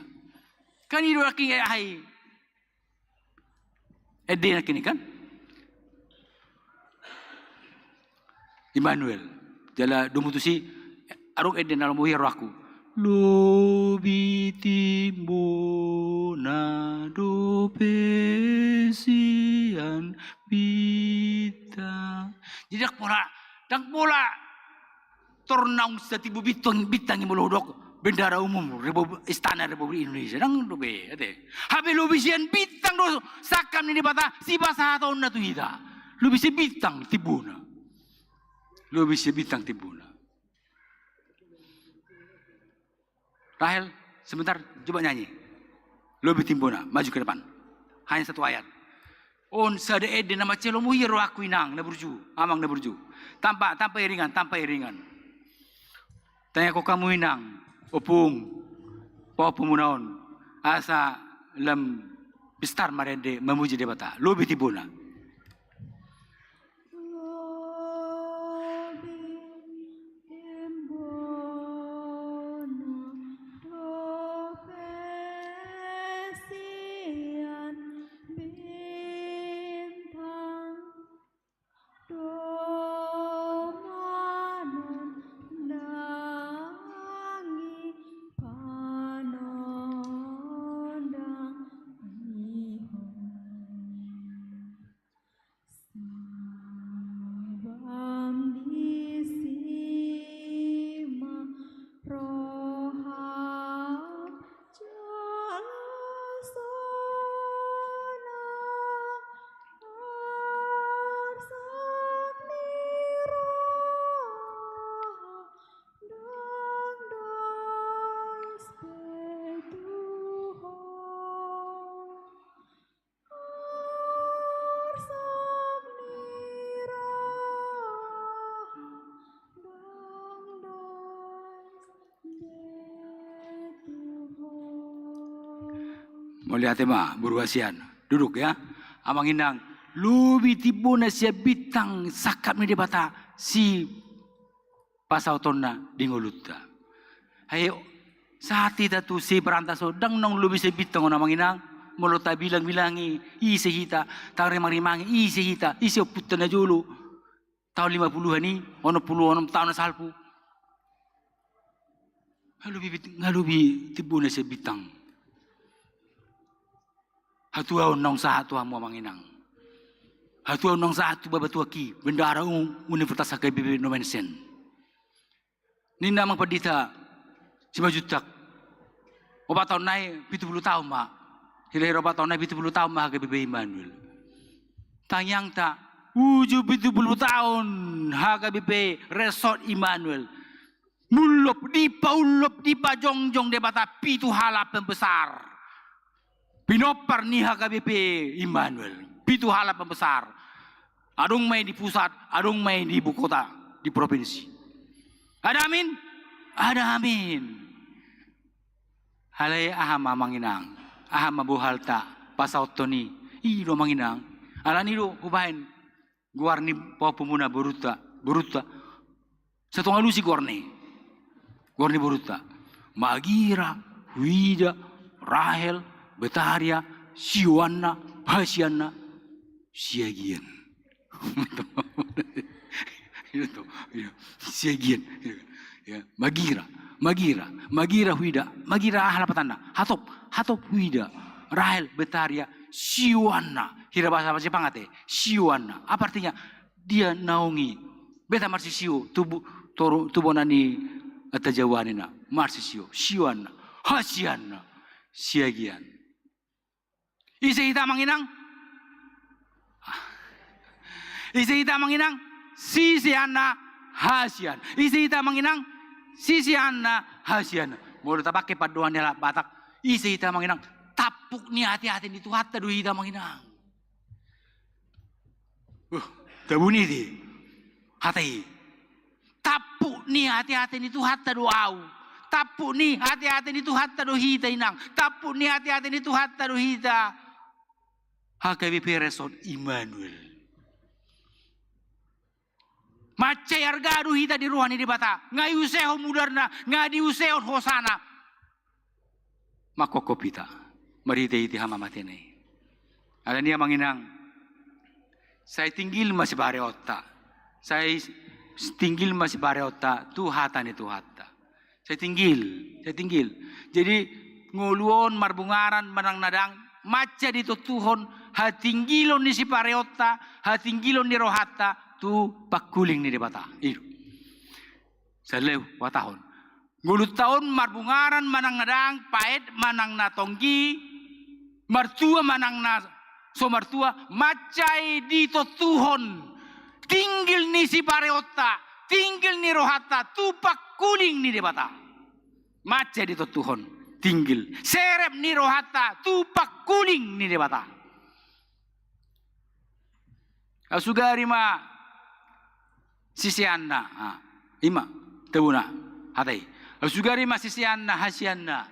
Kan i do nangkin, eh, ai. Ende nangkin i kan? Immanuel. Jala domu tusi, adong ende na lomo hian rohangku. Lobi timbona dope sian bintang. Jadi ndang pola, ndang pola tor naung satimbo bintang, bintang i molo hudok bendahara umum Repu-, istana Republik Indonesia. Ndang dope, ate. Hape lobi sian bintang do sangkap ni Debata sipasahatonna tu hita. Lobi sian bintang timbona. Lobi sian bintang timbona. Rahel, sebentar, coba nyanyi. Lobi timbona, maju ke depan. Hanya satu ayat. On sada ende na mansai lomo hian rohangku inang na burju, amang na burju. Tanpa, tanpa iringan, tanpa iringan. Tangiangkon hamu inang, ompung, pahompumuna on. Asa lam pistar marende mamuji Debata. Lobi timbona. Sabam disi ma roham jala sonang, arsak ni roha ndang das pe tu ho. Mauliate ma boru hasian. Duduk ya. Amang inang, lobi timbona sian bintang sangkap ni Debata si pasautonna di ngolunta. Ai sahat hita tu si Berantas on, ndang naung lobi sian bintang on amang inang. Molo tabilang-bilangi ise hita, tarimang-rimangi ise hita, ise ompunta na jolo taon lima puluhan i, onom pulu onom taon na salpu. Nga lobi bit-, nga lobi timbona sian bintang. Hatuaon naung sahat tu hamu amang inang. Hatuaon naung sahat tu babatuaki, bendahara umum Universitas H K B P Domensen. Ninna amang pandita Simanjuntak, opat taon nai pitu pulu taon ma. Hira-hira opat taon nai pitu pulu taon ma H K B P Immanuel. Tangiangta, uju pitu pulu taon H K B P Resort Immanuel. Mullop, dipaullop, dipajongjong Debata pitu halak pembesar pinompar ni H K B P Immanuel. Pitu halak pembesar. Adong ma i di pusat, adong ma i di ibu kota, di provinsi. Ada amin? Ada amin. Alai aha ma amang inang? Aha ma bohalta pasauthon i? I do amang inang. Alani do hubahen goar ni pahompumuna borunta, borunta. Satonga lusi goar ni, goar ni borunta. Magira, Huida, Rahel, Betaria, Sioanna, Hasianna, Siagian. Siagian. Ya, magira, magira, magira huida, magira aha lapatanna. Hatop, hatop huida. Rahel, Betaria, sioanna. Hira bahasa Sipangate, sioanna. Apa artinya? Dia naungi. Beta marsisio, tubu, toru, tubuan ni, eh, tajawanina. Marsisio, sioanna. Hasianna. Siagian. Ise hita amang inang? Ise hita amang inang? Siseanna hasian. Ise hita amang inang? Siseanna hasian. Molo tapake pandohan ni halak Batak, ise hita amang inang? Tampuk ni ateate ni Tuhanta do hita amang inang. Uh, tabuni di hata i. Tampuk ni ateate ni Tuhanta do au. Tampuk ni ateate ni Tuhanta do hita inang. Tampuk ni ateate ni Tuhanta do hita. H K B P Respon Immanuel. Mansai arga do hita di roha ni Debata. Nga diusehon mudarna, nga diusehon hosana. Mangkophop hita marhitehite hamamatena i. Alani i amang inang, sai tinggil ma sipareonta. Sai tinggil ma sipareonta tu hata ni Tuhanta. Sai tinggil, sai tinggil. Jadi ngolu on marbungaran manang na dang, mansai ditontuhon hatinggilon ni sipareonta, hatinggilon ni rohanta tu pangkuling ni Debata. I do. Saleu huhatahon. Ngolunta on marbungaran manang na dang, paet manang na tonggi, martua manang na so martua, mansai ditontuhon tinggil ni sipareonta, tinggil ni rohanta tu pangkuling ni Debata. Mansai ditontuhon tinggil, serep ni rohanta tu pangkuling ni Debata. Au sugari ma siseanna, ah, i ma tabuna hata i. Au sugari ma siseanna hasianna.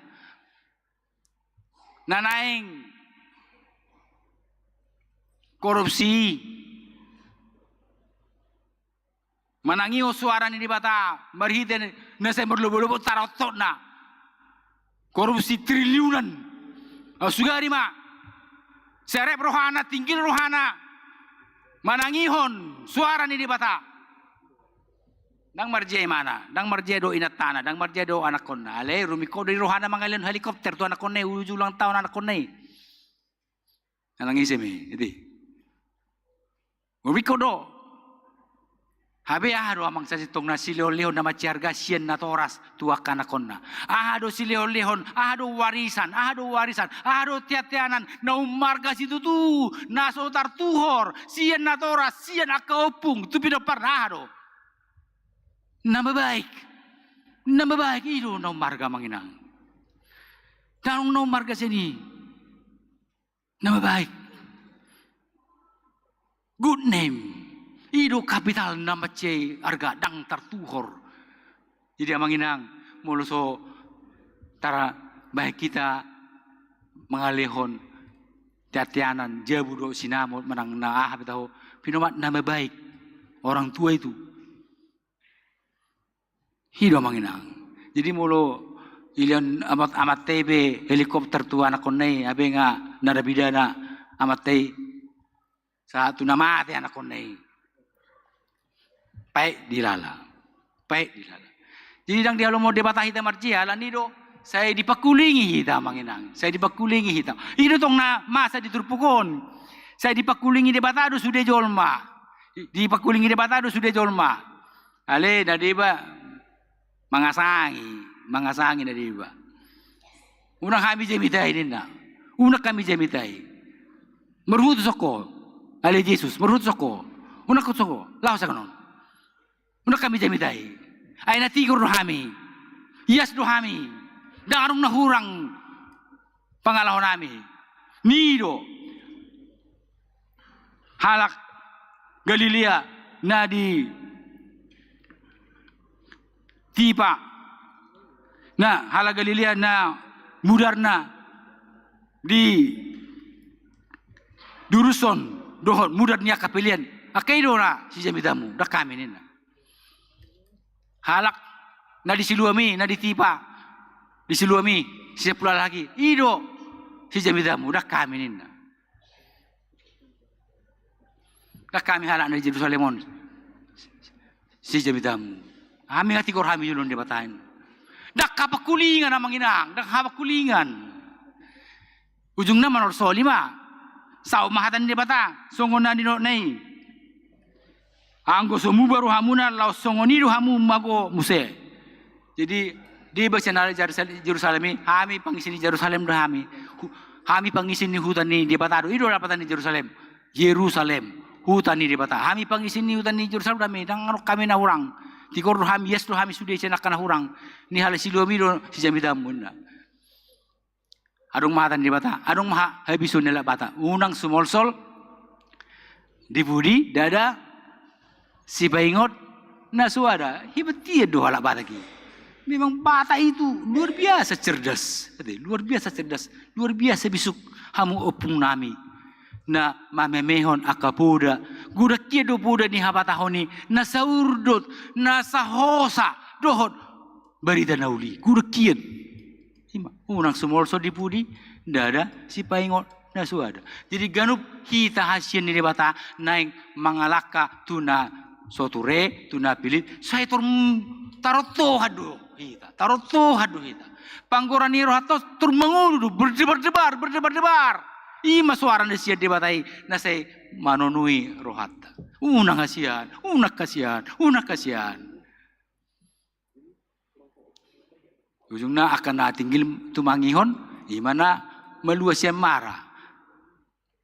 Na naeng korupsi i. Manangihon suara ni Debata marhite na sai marlobo-lobo tarottokna. Korupsi triliunan. Au sugari ma. Serep rohana, tinggil rohana. Manangihon suara ni Debata. Ndang marjea imana, ndang marjea do inantana, ndang marjea do anakkonna. Alai rumingkot do di rohana mangalehon helikopter tu anakkonna i, uju ulang taon anakkonna i. Nang ise ma i, ate. Rumingkot do. Hape aha do amang sasintongna silehon-lehon na mansai arga sian natoras tu angka anakkonna? Aha do silehon-lehon, aha do warisan, aha do warisan, aha do tean-teanan na ummarga situtu, na so tartuhor sian natoras, sian angka ompung tu pinomparna, aha do? Nama baik. Nama baik, i do na ummarga amang inang. Ndang na ummarga sian i. Nama baik. Good name. I do kapital na mansai arga, ndang tartuhor. Jadi amang inang, molo so tarbahen hita mangalehon tean-teanan, jabu dohot sinamot manang na aha pe taho, pinomat nama baik orang tua itu. I do amang inang. Jadi molo dilehon amat, amanta i pe helikopter tu anakkonna i, hape nga narapidana amanta i sahat tu na mate anakkonna i, paet dilala. Paet dilala. Jadi ndang dialomo Debata hita marjea, alani do sai dipangkulingi hita amang inang. Sai dipangkulingi hita. I do tong na masa di turpuk on. Sai dipangkulingi Debata do sude jolma. Dipangkulingi Debata do sude jolma. Ale na deba mangasangi, mangasangi na deba. Unang hami jamitai ninna. Unang hami jamitai. Marhutu songko. Ale Jesus, marhutu songko. Unang hutu songko. Laho sagan on. Unang hami jamitai. Ai na tigor do hami. Ias do hami. Ndang adong na hurang pangalaho nami. Ni do halak Galilea na di tipa, na halak Galilea na mudarna di duruson dohot mudar ni angka pelean, angka i do na sijamitamu, ndang hami ninna. Halak na di Siloam i, na di tipa di Siloam i, si sampulu halak i, i do sijamitamu, ndang hami ninna. Ndang hami halak na di Jerusalem on sijamitamu. Hami nga tigor hami jolo ni Debata i. Ndang hapangkulingan amang inang, ndang hapangkulingan. Ujungna manolsoli ma. Saut ma hata ni Debata songon na nidokna i. Anggo so muba rohamuna laos songon i do hamu mago muse. Jadi deba sian halak Jerusal-, Jerusalem i, hami pangisi ni Jerusalem do hami. Hu-, hami pangisi ni huta ni Debata do. I do lapatan ni Jerusalem. Jerusalem, huta ni Debata. Hami pangisi ni huta ni Jerusalem do hami, ndang adong hami na hurang. Tigor do hami, ias do hami sude sian angka na hurang. Ni halak Siloam i do sijamitanmuna. Adong ma hata ni Debata, adong ma ha-, habisuhon ni halak Batak. Unang sumolsol di pudi, ndada sipaingot na so ada. Hebat dia do halak Batak i. Memang Batak itu luar biasa cerdas. Ate, luar biasa cerdas, luar biasa bisuk hamu ompung nami. Na mamemehon angka poda. Godang hian do poda ni habatahon i, na saurdot, na sahosa dohot barita na uli. Godang hian. Ima, unang sumolsol di pudi, ndada sipaingot na so ada. Jadi ganup hita hasian ni Debata naeng mangalangka tu na so ture, tu na pilit, sai tor m-, tarontohan do hita, tarontohan do hita. Panggoran ni rohanta tor mangolu do, berdebar-debar, berdebar-debar. Ima soara na sian Debata i na sai manonoi rohanta. Unang hasian, unang hasian, unang hasian. Ujungna angka na tinggil tumangihon, ima na malua sian mara.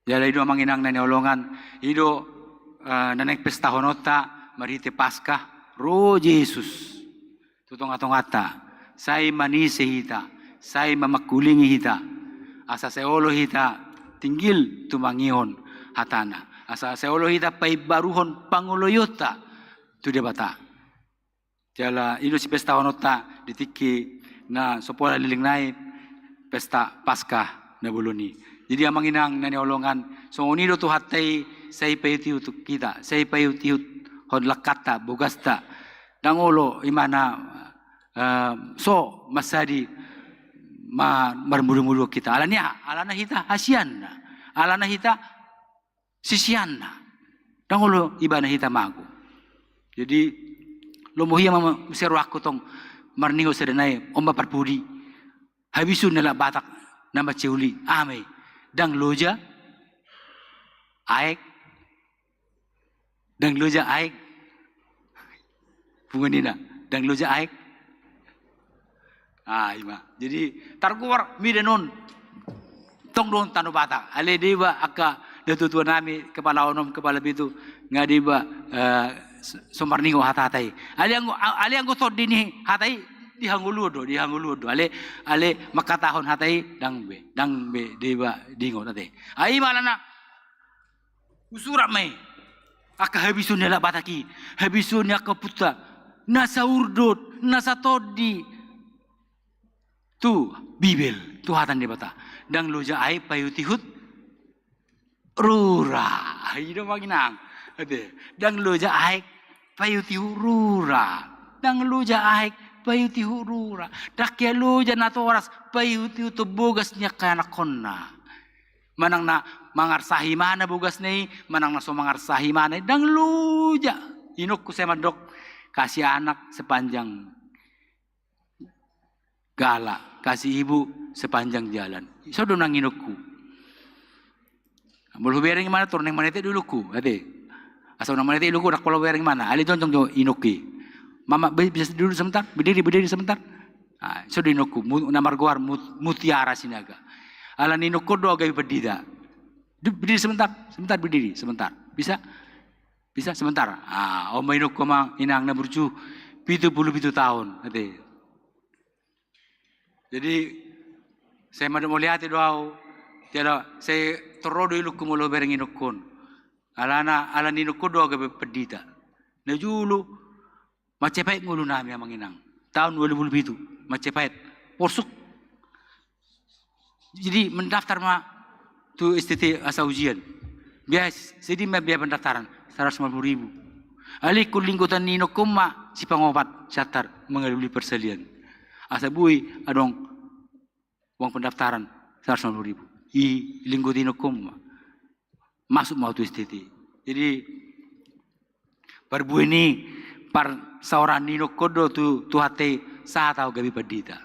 Jala i do amang inang na niolongan, i do, eh, na naeng pestahononta marhite Paskah, ro Jesus tu tonga-tonganta, sai manise hita, sai mamangkulingi hita, asa sai olo hita tinggil tumangihon hatana, asa sai olo hita paimbaruhon pangoloionta tu Debata. Jala i do sipestahononta di tingki na so pola leleng nai pesta Paskah na bolon i. Jadi amang inang na niolongan, songon i do Tuhanta i sai paihut-ihut hita, sai paihut-ihuthon langkanta, bogasta. Ndang olo imana, eh, so mansadi ma-, marmudu-mudu hita. Alani aha? Alana hita hasianna. Alana hita siseanna. Ndang olo ibana hita mago. Jadi lomo hia ma muse rohangku tong marningot sada nai, on ma parpudi. Habisuhon ni halak Batak na mansai uli, aha ma i? Ndang loja aek. Ndang loja aek. Punguan ina, ndang loja aek. Ah, ima. Jadi targoar mida non. Tong do on tano Batak. Alai deba angka natua-tua nami, kepala onom, kepala pitu, nga deba, eh, s-, so marningot hata-hata i. Alai anggo, a-, alai anggo tondi ni hata i, di hangoluan do, di hangoluan do. Alai, alai mangkatahon hata i, ndang be, ndang be deba diingot ate. Ah, ima alana husurat ma i angka habisuhon ni halak Batak i, habisuhon ni angka ompunta, na saurdot, na satondi tu Bibel, tu hata ni Debata. Ndang loja aek paihut-ihut rura. I do amang inang. Ate, ndang loja aek paihut-ihut rura. Ndang loja aek paihut-ihut rura. Ndang hea loja natoras paihut-ihuthon bogas ni angka anakhonna. Manang na mangarsahi ibana bogasna i, manang na so mangarsahi ibana i, ndang loja. Inongku sai mandok, kasih anak sepanjang gala, kasih ibu sepanjang jalan. I so do nang inongku. Molo hubereng ibana tor naeng manetek do ilungku, ate. Asa unang manetek ilungku, ndang pola hubereng ibana. Alai jongjong jo inongki. Mama, be-, bisa duduk sebentar, berdiri, berdiri sebentar. Ah, i so do inongku, mu-, na margoar Mut-, Mutiara Sinaga. Alani inongku do gabe pandita. Du-, berdiri sebentar, sebentar berdiri, sebentar. Bisa? Bisa sebentar. Ah, on ma inongku amang inang na burju, pitu pulu pitu taon, ate. Jadi sai mandok mauliate do au, jala sai torop do ilungku molo hubereng inongkon. Alana, alani inongkon do au gabe pandita. Na jolo, mansai paet ngolu nami amang inang. Taon dua ribu dua puluh pitu, mansai paet. Porsuk. Jadi mendaftar ma tu S T T asa ujian. Biasa, sedih ma biaya pendaftaran, seratus lima puluh ribu. Alai ingkon linggotan ni inongkon ma sipangopat, siantar, mengalului persalinan. Asa boi adong uang pendaftaran seratus lima puluh ribu. I linggot inongkon ma. Masuk ma au tu S T T. Jadi parbue ni parsaoran ni nongkon do tu Tuhanta i sahat ahu gabe pandita.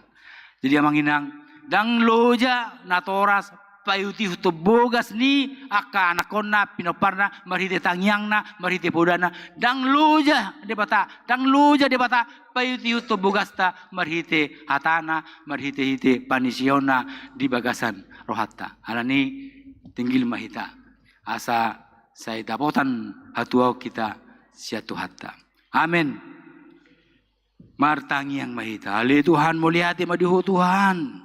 Jadi amang inang, ndang loja natoras paihut-ihut tu bogas ni angka anakkonna, pinomparna, marhite tangiangna, marhite podana, ndang loja Debata, ndang loja Debata paihut-ihut tu bogasta marhite hatana, marhite-hite paniseonna di bagasan rohanta. Alani tinggil ma hita asa sai dapotan hatuaon hita sian Tuhanta. Amen. Martangiang ma hita. Ale Tuhan, mauliate ma di Ho Tuhan.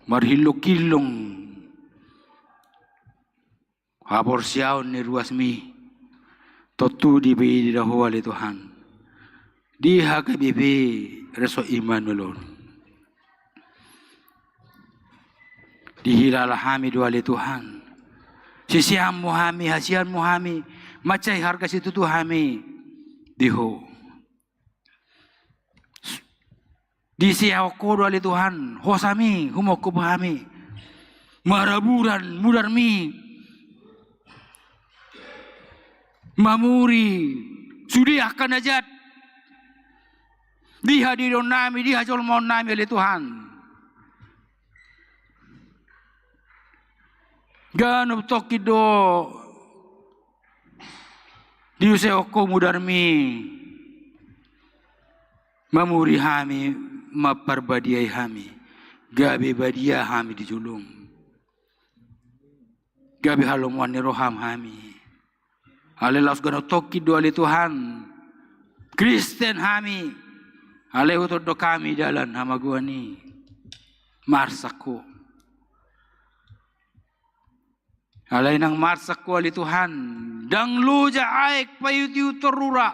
Marhillong-hillong haporseaon ni ruasmi, tontu dipaihut Ho ale Tuhan di H K B P Resort Immanuel on. Dihilala hami do ale Tuhan, siseanmu hami, hasianmu hami, mansai harga situtu hami di Ho. Diseahon Ho do ale Tuhan hosami, humongkop hami, maraburan mudarmi, mamuri sude angka na jat di hadirinami, di hajolmaonnami ale Tuhan. Ganup tongkin do diusehon Ho mudarmi, mamuri hami, mamparbadiai hami, gabe badia hami di jolom, gabe halomoan ni roham hami. Alai laos ganup tongkin do ale Tuhan Kristen hami, alai hutondo hami dalan hamagoan i, marsak Ho. Alai nang marsak Ho ale Tuhan, ndang loja aek paihut-ihut tu rura.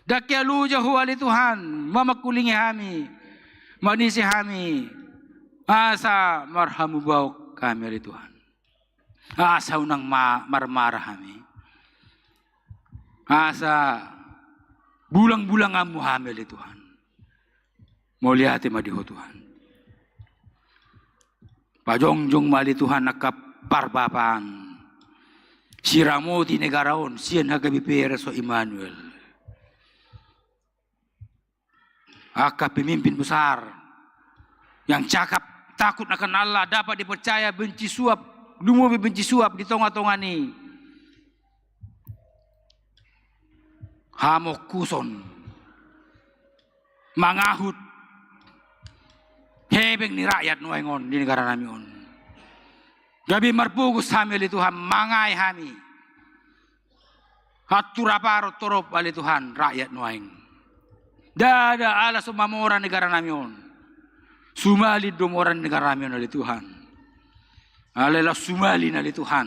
Ndang hea loja Ho ale Tuhan mamangkulingi hami, manise hami, asa marhamubaon hami ale Tuhan. Asa unang ma-, marmara hami, asa bulang-bulanganmu hami ale Tuhan. Mauliate ma di Ho Tuhan. Pajongjong ma ale Tuhan angka parbapaan siramoti negara on sian H K B P Resort Immanuel. Angka pemimpin besar yang cakap takut akan Allah, dapat dipercaya, benci suap, lumobi benci suap di tonga-tonga ni hamongkuson, mangahut hepeng ni rakyat nuaeng on di negaranami on. Gabe marpogos hami ale Tuhan, mangae hami. Antu rap aron torop ale Tuhan rakyat nuaeng. Ndada ala so mamora negaranami on. Sumalin do mora ni negaranami on ale Tuhan. Alai laos sumalin ale Tuhan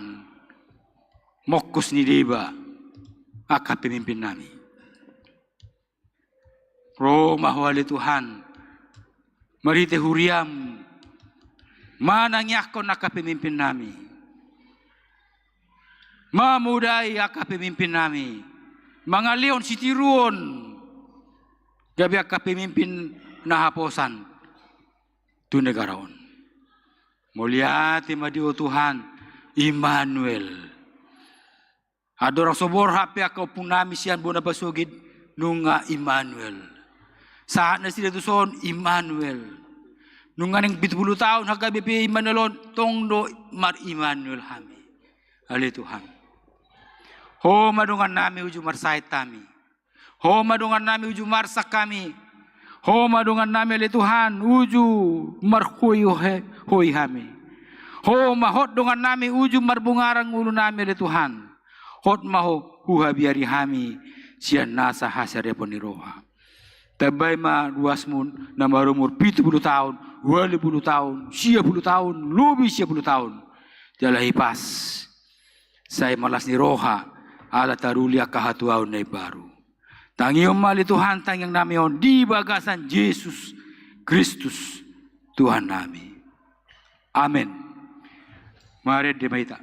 mongkos ni deba angka pemimpinnami. Ro ma Ho ale Tuhan marhite huriam manangiangkon angka pemimpinnami, mamodai angka pemimpinnami, mangalehon sitiruon gabe angka pemimpin na haposan tu negara on. Mauliate ma di Ho Tuhan Immanuel. Andorang so borhat pe angka ompungnami sian bona pasogit nunga Immanuel. Sahat nasida tuson Immanuel. Nunga naeng pitu pulu taon H K B P Immanuel on, tong do mar-Immanuel hami. Ale Tuhan, Ho ma dongannami uju marsahit hami. Ho ma dongannami uju marsak hami. Ho ma dongannami ale Tuhan uju marhoihoi hami. Ho ma hot dongannami uju marbungaran ngolunami ale Tuhan. Hot ma Ho huhabiari hami sian nasa hasariapon ni roha. Tambai ma ruasmu na marumur pitu pulu taon, ualu pulu taon, sia pulu taon, lobi sia pulu taon. Jala hipas sai malas ni roha ala taruli angka hatuaon na imbaru. Tangihon ma ale Tuhan tangiangnami on di bagasan Jesus Kristus Tuhannami. Amen. Marende ma hita.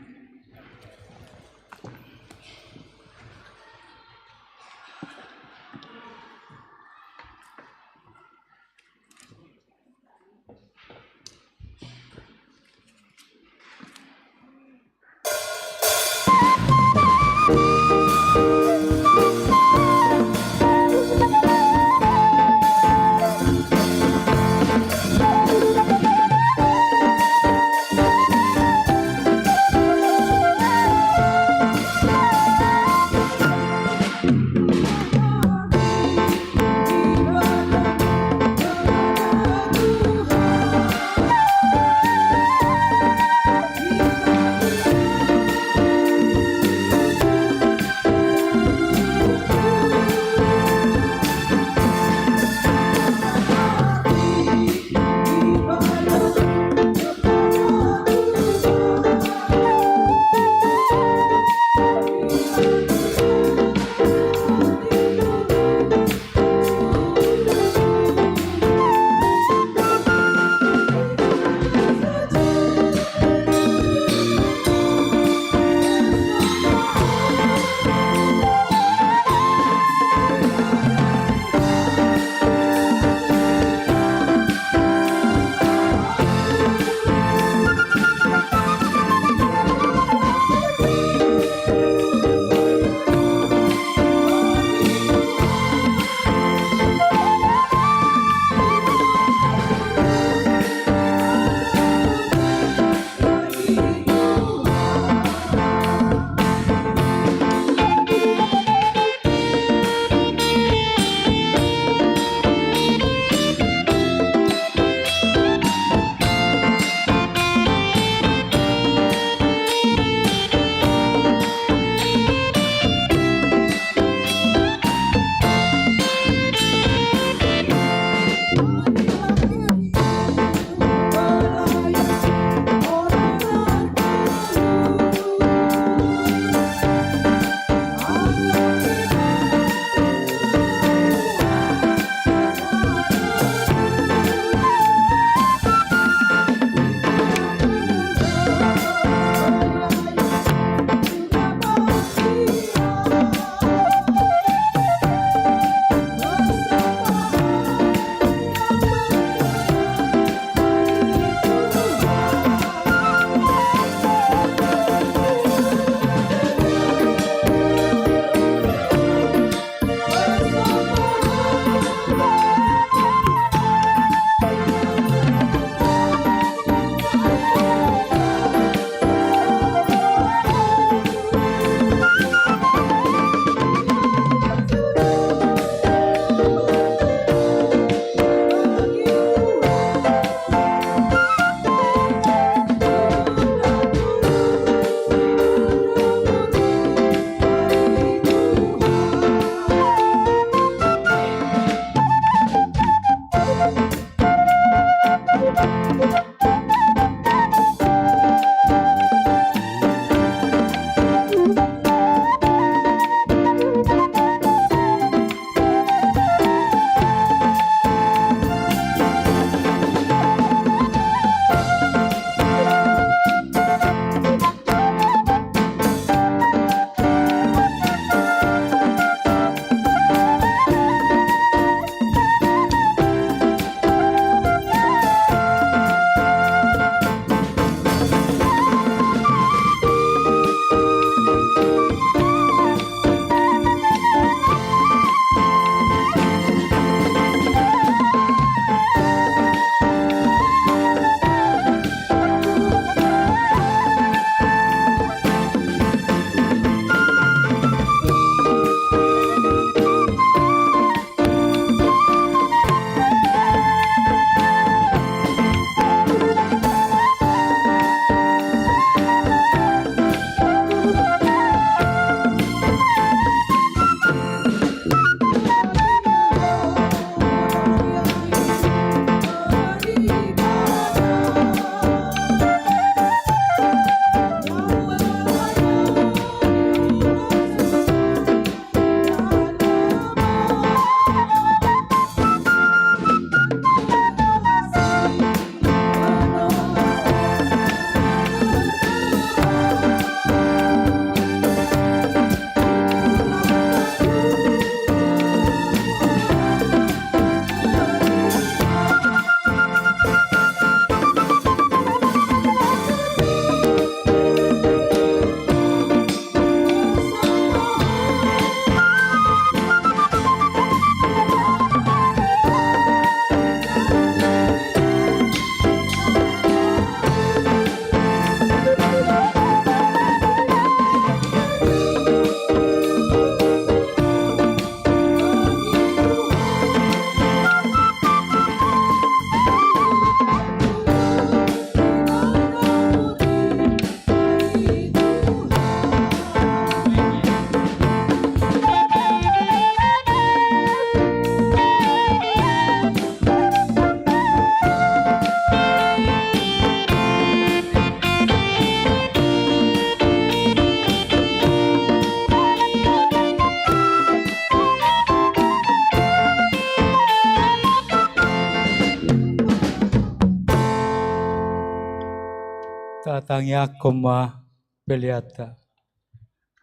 Tangiangkon ma peleanta.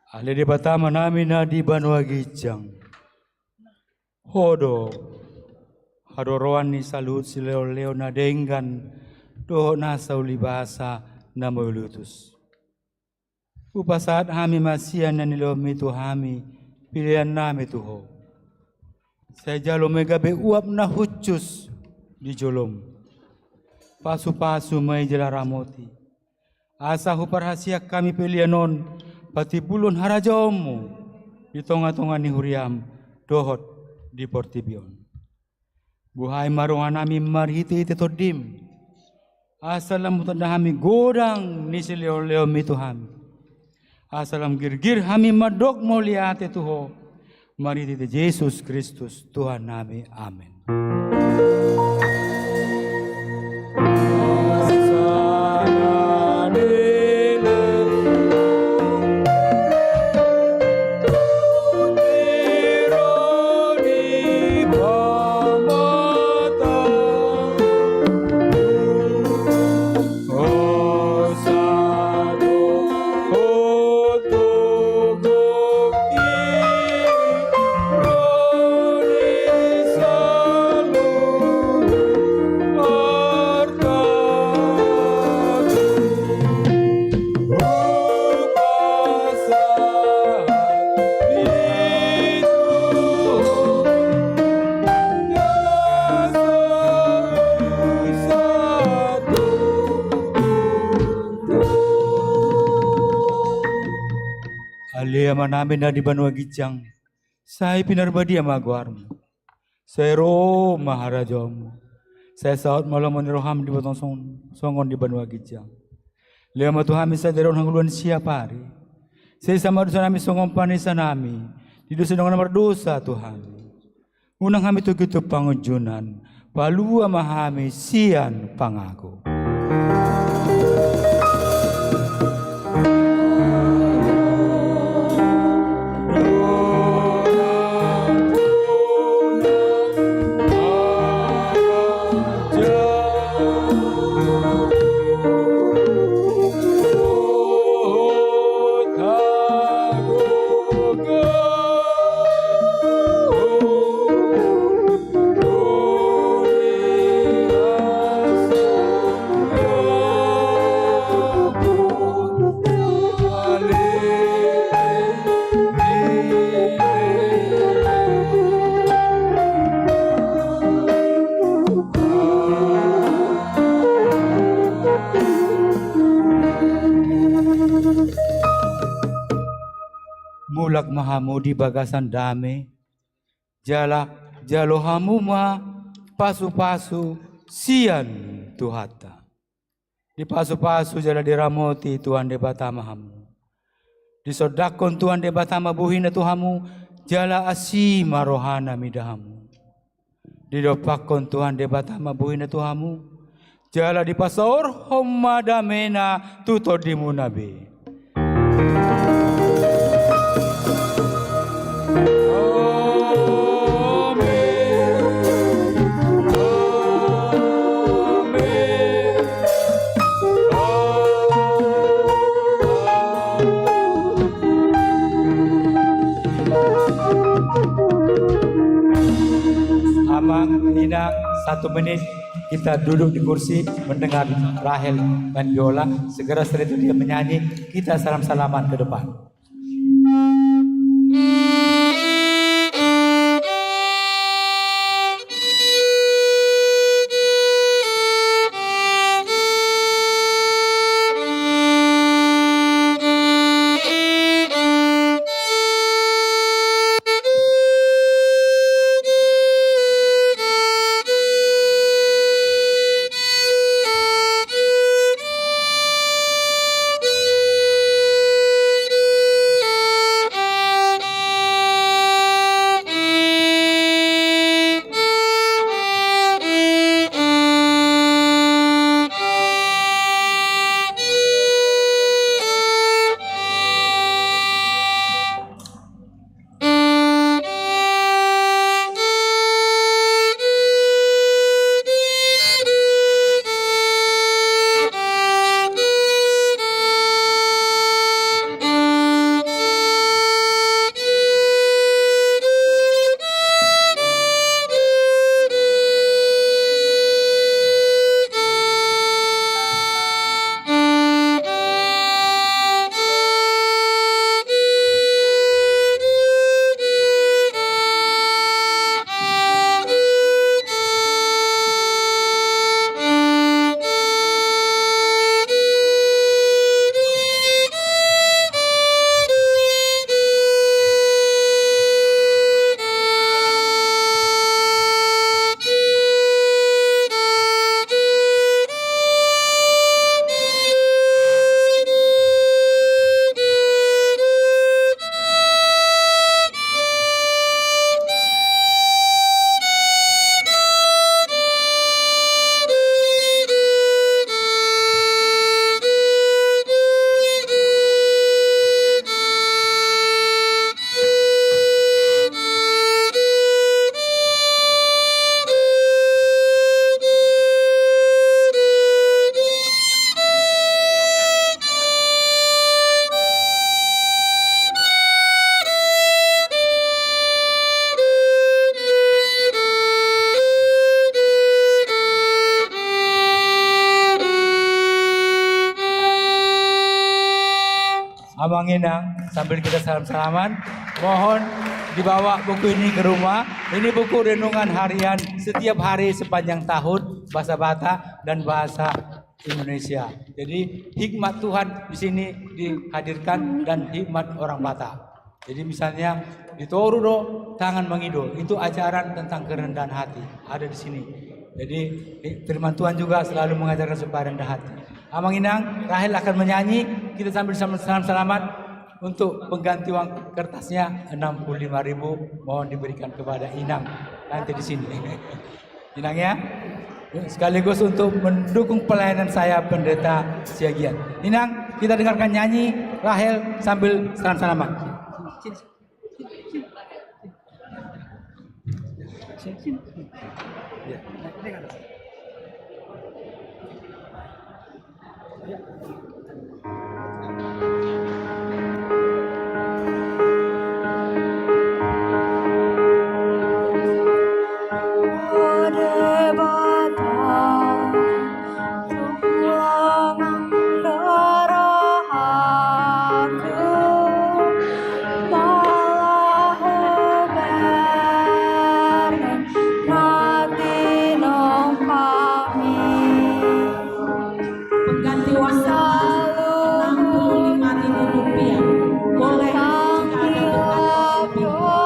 Ale Debata Amanami na di banua ginjang. Ho do hadoroan ni saluhut silehonlehon na denggan dohot nasa ulibasa na mauliutus. Hupasahat hami ma sian na nilehonmi tu hami peleannami tu Ho. Sai jalo ma i gabe uap na hushus di jolom. Pasupasu ma i jala ramoti. Asa huparhasiat hami pelean on patimbulhon harajaonmu di tongatonga ni huriam dohot di portibi on. Buhai ma rohanami marhitehite Tondim. Asa lam hutanda hami godang ni silehonlehonmi tu hami. Asa lam girgir hami mandok mauliate tu Ho. Marhitehite Jesus Kristus Tuhannami. Amen. Ale Amanami na di banua ginjang, sai pinarbadia ma goarmu. Sai ro ma harajaonmu. Sai saut ma lomo ni roham di banua tonga on songon di banua ginjang. Lehon ma tu hami sadari on hangoluan siapari. Sesa ma dosanami songon panesanami di dosa ni dongan na mardosa tu hami. Unang hami togihon tu pangunjunan, palua ma hami sian pangago. Mulak ma hamu di bagasan dame, jala jalo hamu ma pasupasu sian Tuhanta. Dipasupasu jala diramoti Tuhan Debata ma hamu. Disondangkon Tuhan Debata ma bohina tu hamu, jala asi ma rohana mida hamu. Didompakkon Tuhan Debata ma bohina tu hamu, jala dipasaorhon ma damena tu tondimuna be. Amang, Inang, satu menit kita duduk di kursi mendengar Rahel main biola. Segera setelah itu dia menyanyi, kita salam-salaman ke depan. Amang Inang, sambil kita salam-salaman, mohon dibawa buku ini ke rumah. Ini buku renungan harian setiap hari sepanjang tahun, bahasa Batak dan bahasa Indonesia. Jadi, hikmat Tuhan di sini dihadirkan dan hikmat orang Batak. Jadi, misalnya, di toru do tangan mangido, itu ajaran tentang kerendahan hati, ada di sini. Jadi, eh, firman Tuhan juga selalu mengajarkan supaya rendah hati. Amang Inang, Rahel akan menyanyi, kita sambil sama-, salam salaman untuk pengganti uang kertasnya enam puluh lima ribu, mohon diberikan kepada Inang nanti di sini. Inang ya, sekaligus untuk mendukung pelayanan saya Pendeta Siagian. Inang, kita dengarkan nyanyi Rahel sambil salam salaman. Pengganti uang enam puluh lima ribu rupiah. Boleh jika ada berkat lebih.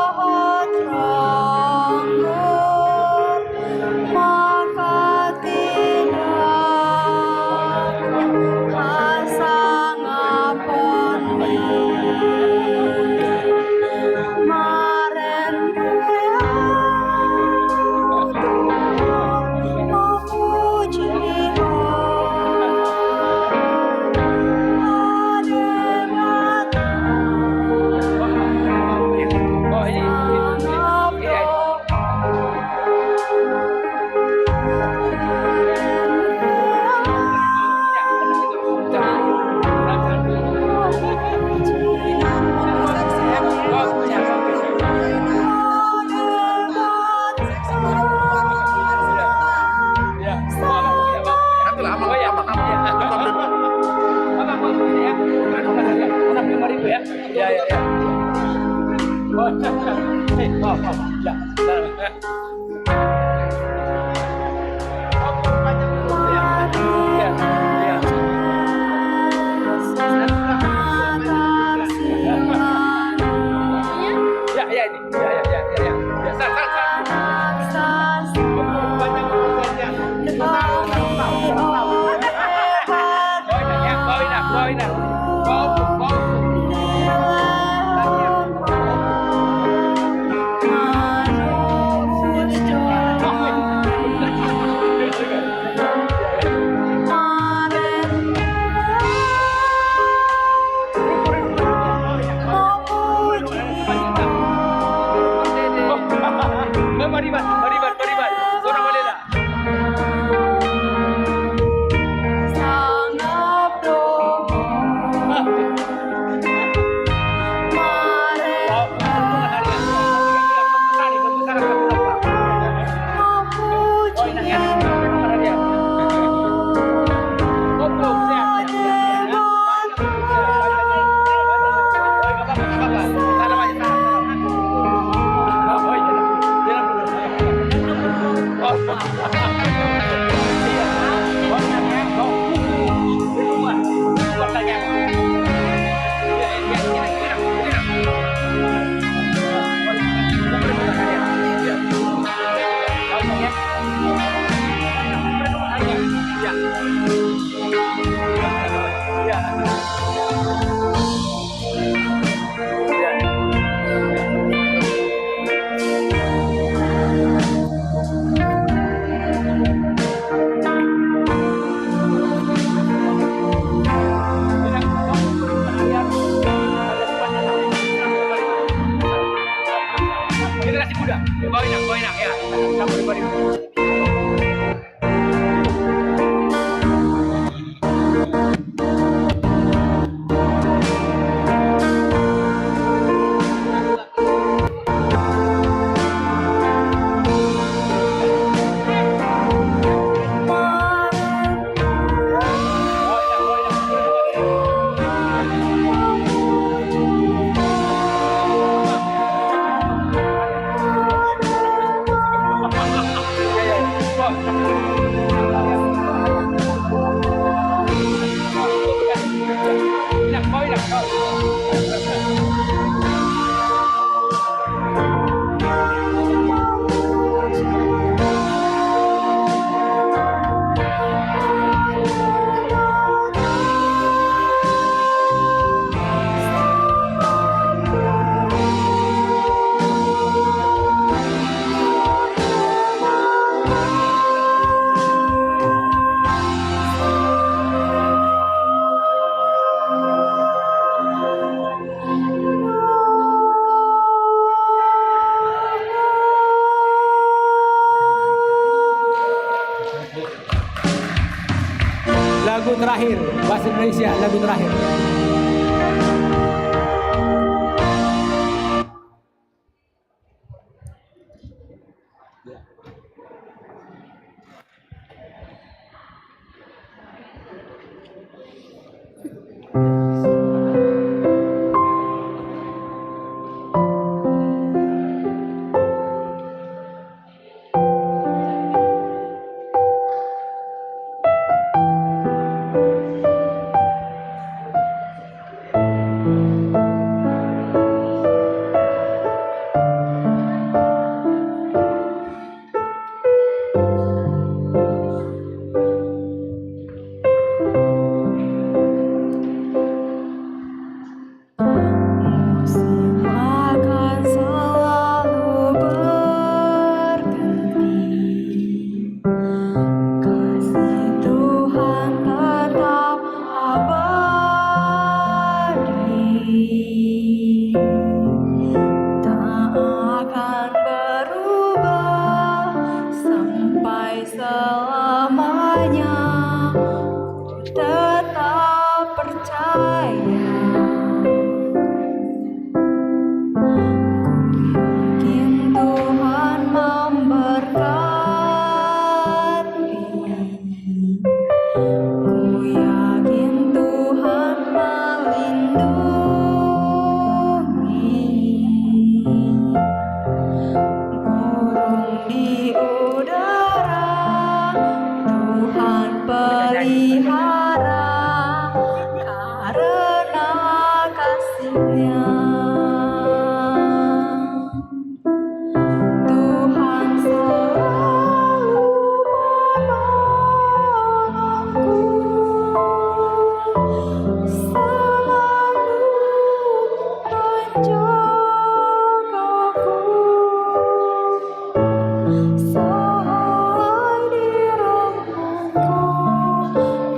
Ya, ya, ya. Oh, eh, maaf, maaf. Ya, salam, ya. Lagu terakhir, bahasa Indonesia, lagu terakhir. Musim akan selalu berganti, kasih Tuhan tetap abadi, tak akan berubah sampai selamanya. Tetap percaya, ku yakin Tuhan memberkati. Ku yakin Tuhan melindungi. Burung di udara Tuhan pelihara karena kasih-Nya. Tuhan selalu menolongku, selalu menjagaku. Sehari di rumahku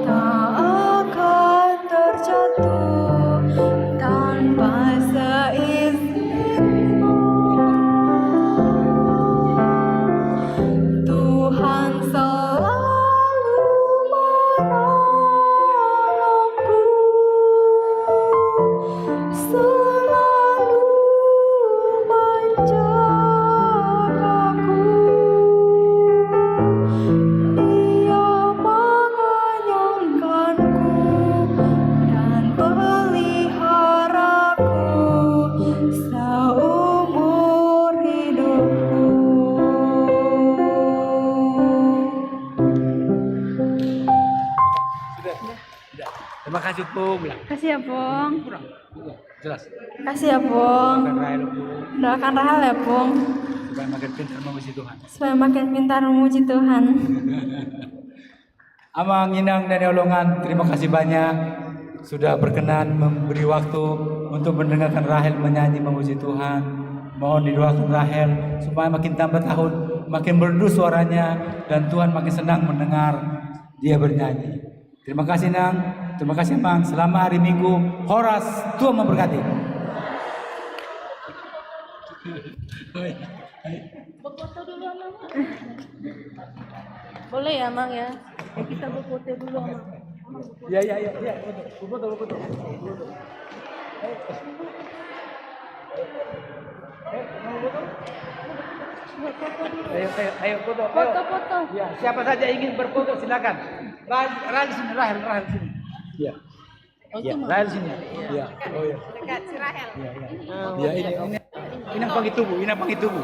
tak akan terjatuh tanpa seizinmu. Tuhan selalu menolongku, selalu menjagaku. Dia mengenyangkanku dan peliharaku seumur hidupku. Sudah. Sudah. Terima kasih, Pung. Kasih ya, Pung. Kurang. Kurang. Jelas. Kasih ya, Pung. Doakan Rahel, Pung. Doakan Rahel ya, Pung. Supaya makin pintar memuji Tuhan. Supaya makin pintar memuji Tuhan. Amang Inang dan Olongan, terima kasih banyak sudah berkenan memberi waktu untuk mendengarkan Rahel menyanyi memuji Tuhan. Mohon didoakan Rahel supaya makin tambah tahun, makin merdu suaranya, dan Tuhan makin senang mendengar dia bernyanyi. Terima kasih, Nang. Terima kasih, Amang. Selamat hari Minggu. Horas. Tuhan memberkati. Berfoto dulu, Amang. Boleh ya, Amang, ya? Kita berfoto dulu, Amang. Iya, iya, iya, iya. Berfoto, berfoto, berfoto. Ayo, ayo, ayo, foto, ayo. Foto, foto. Ya, siapa saja ingin berfoto, silakan. Rahel, Rahel sini, Rahel, Rahel sini. Ya. Oh, ya, itu Rahel sini. Ya. Oh, ya. Dekat si Rahel. Ya, ya. Oh, ya, ini, ini. Inang panggil tubuh, Inang panggil tubuh.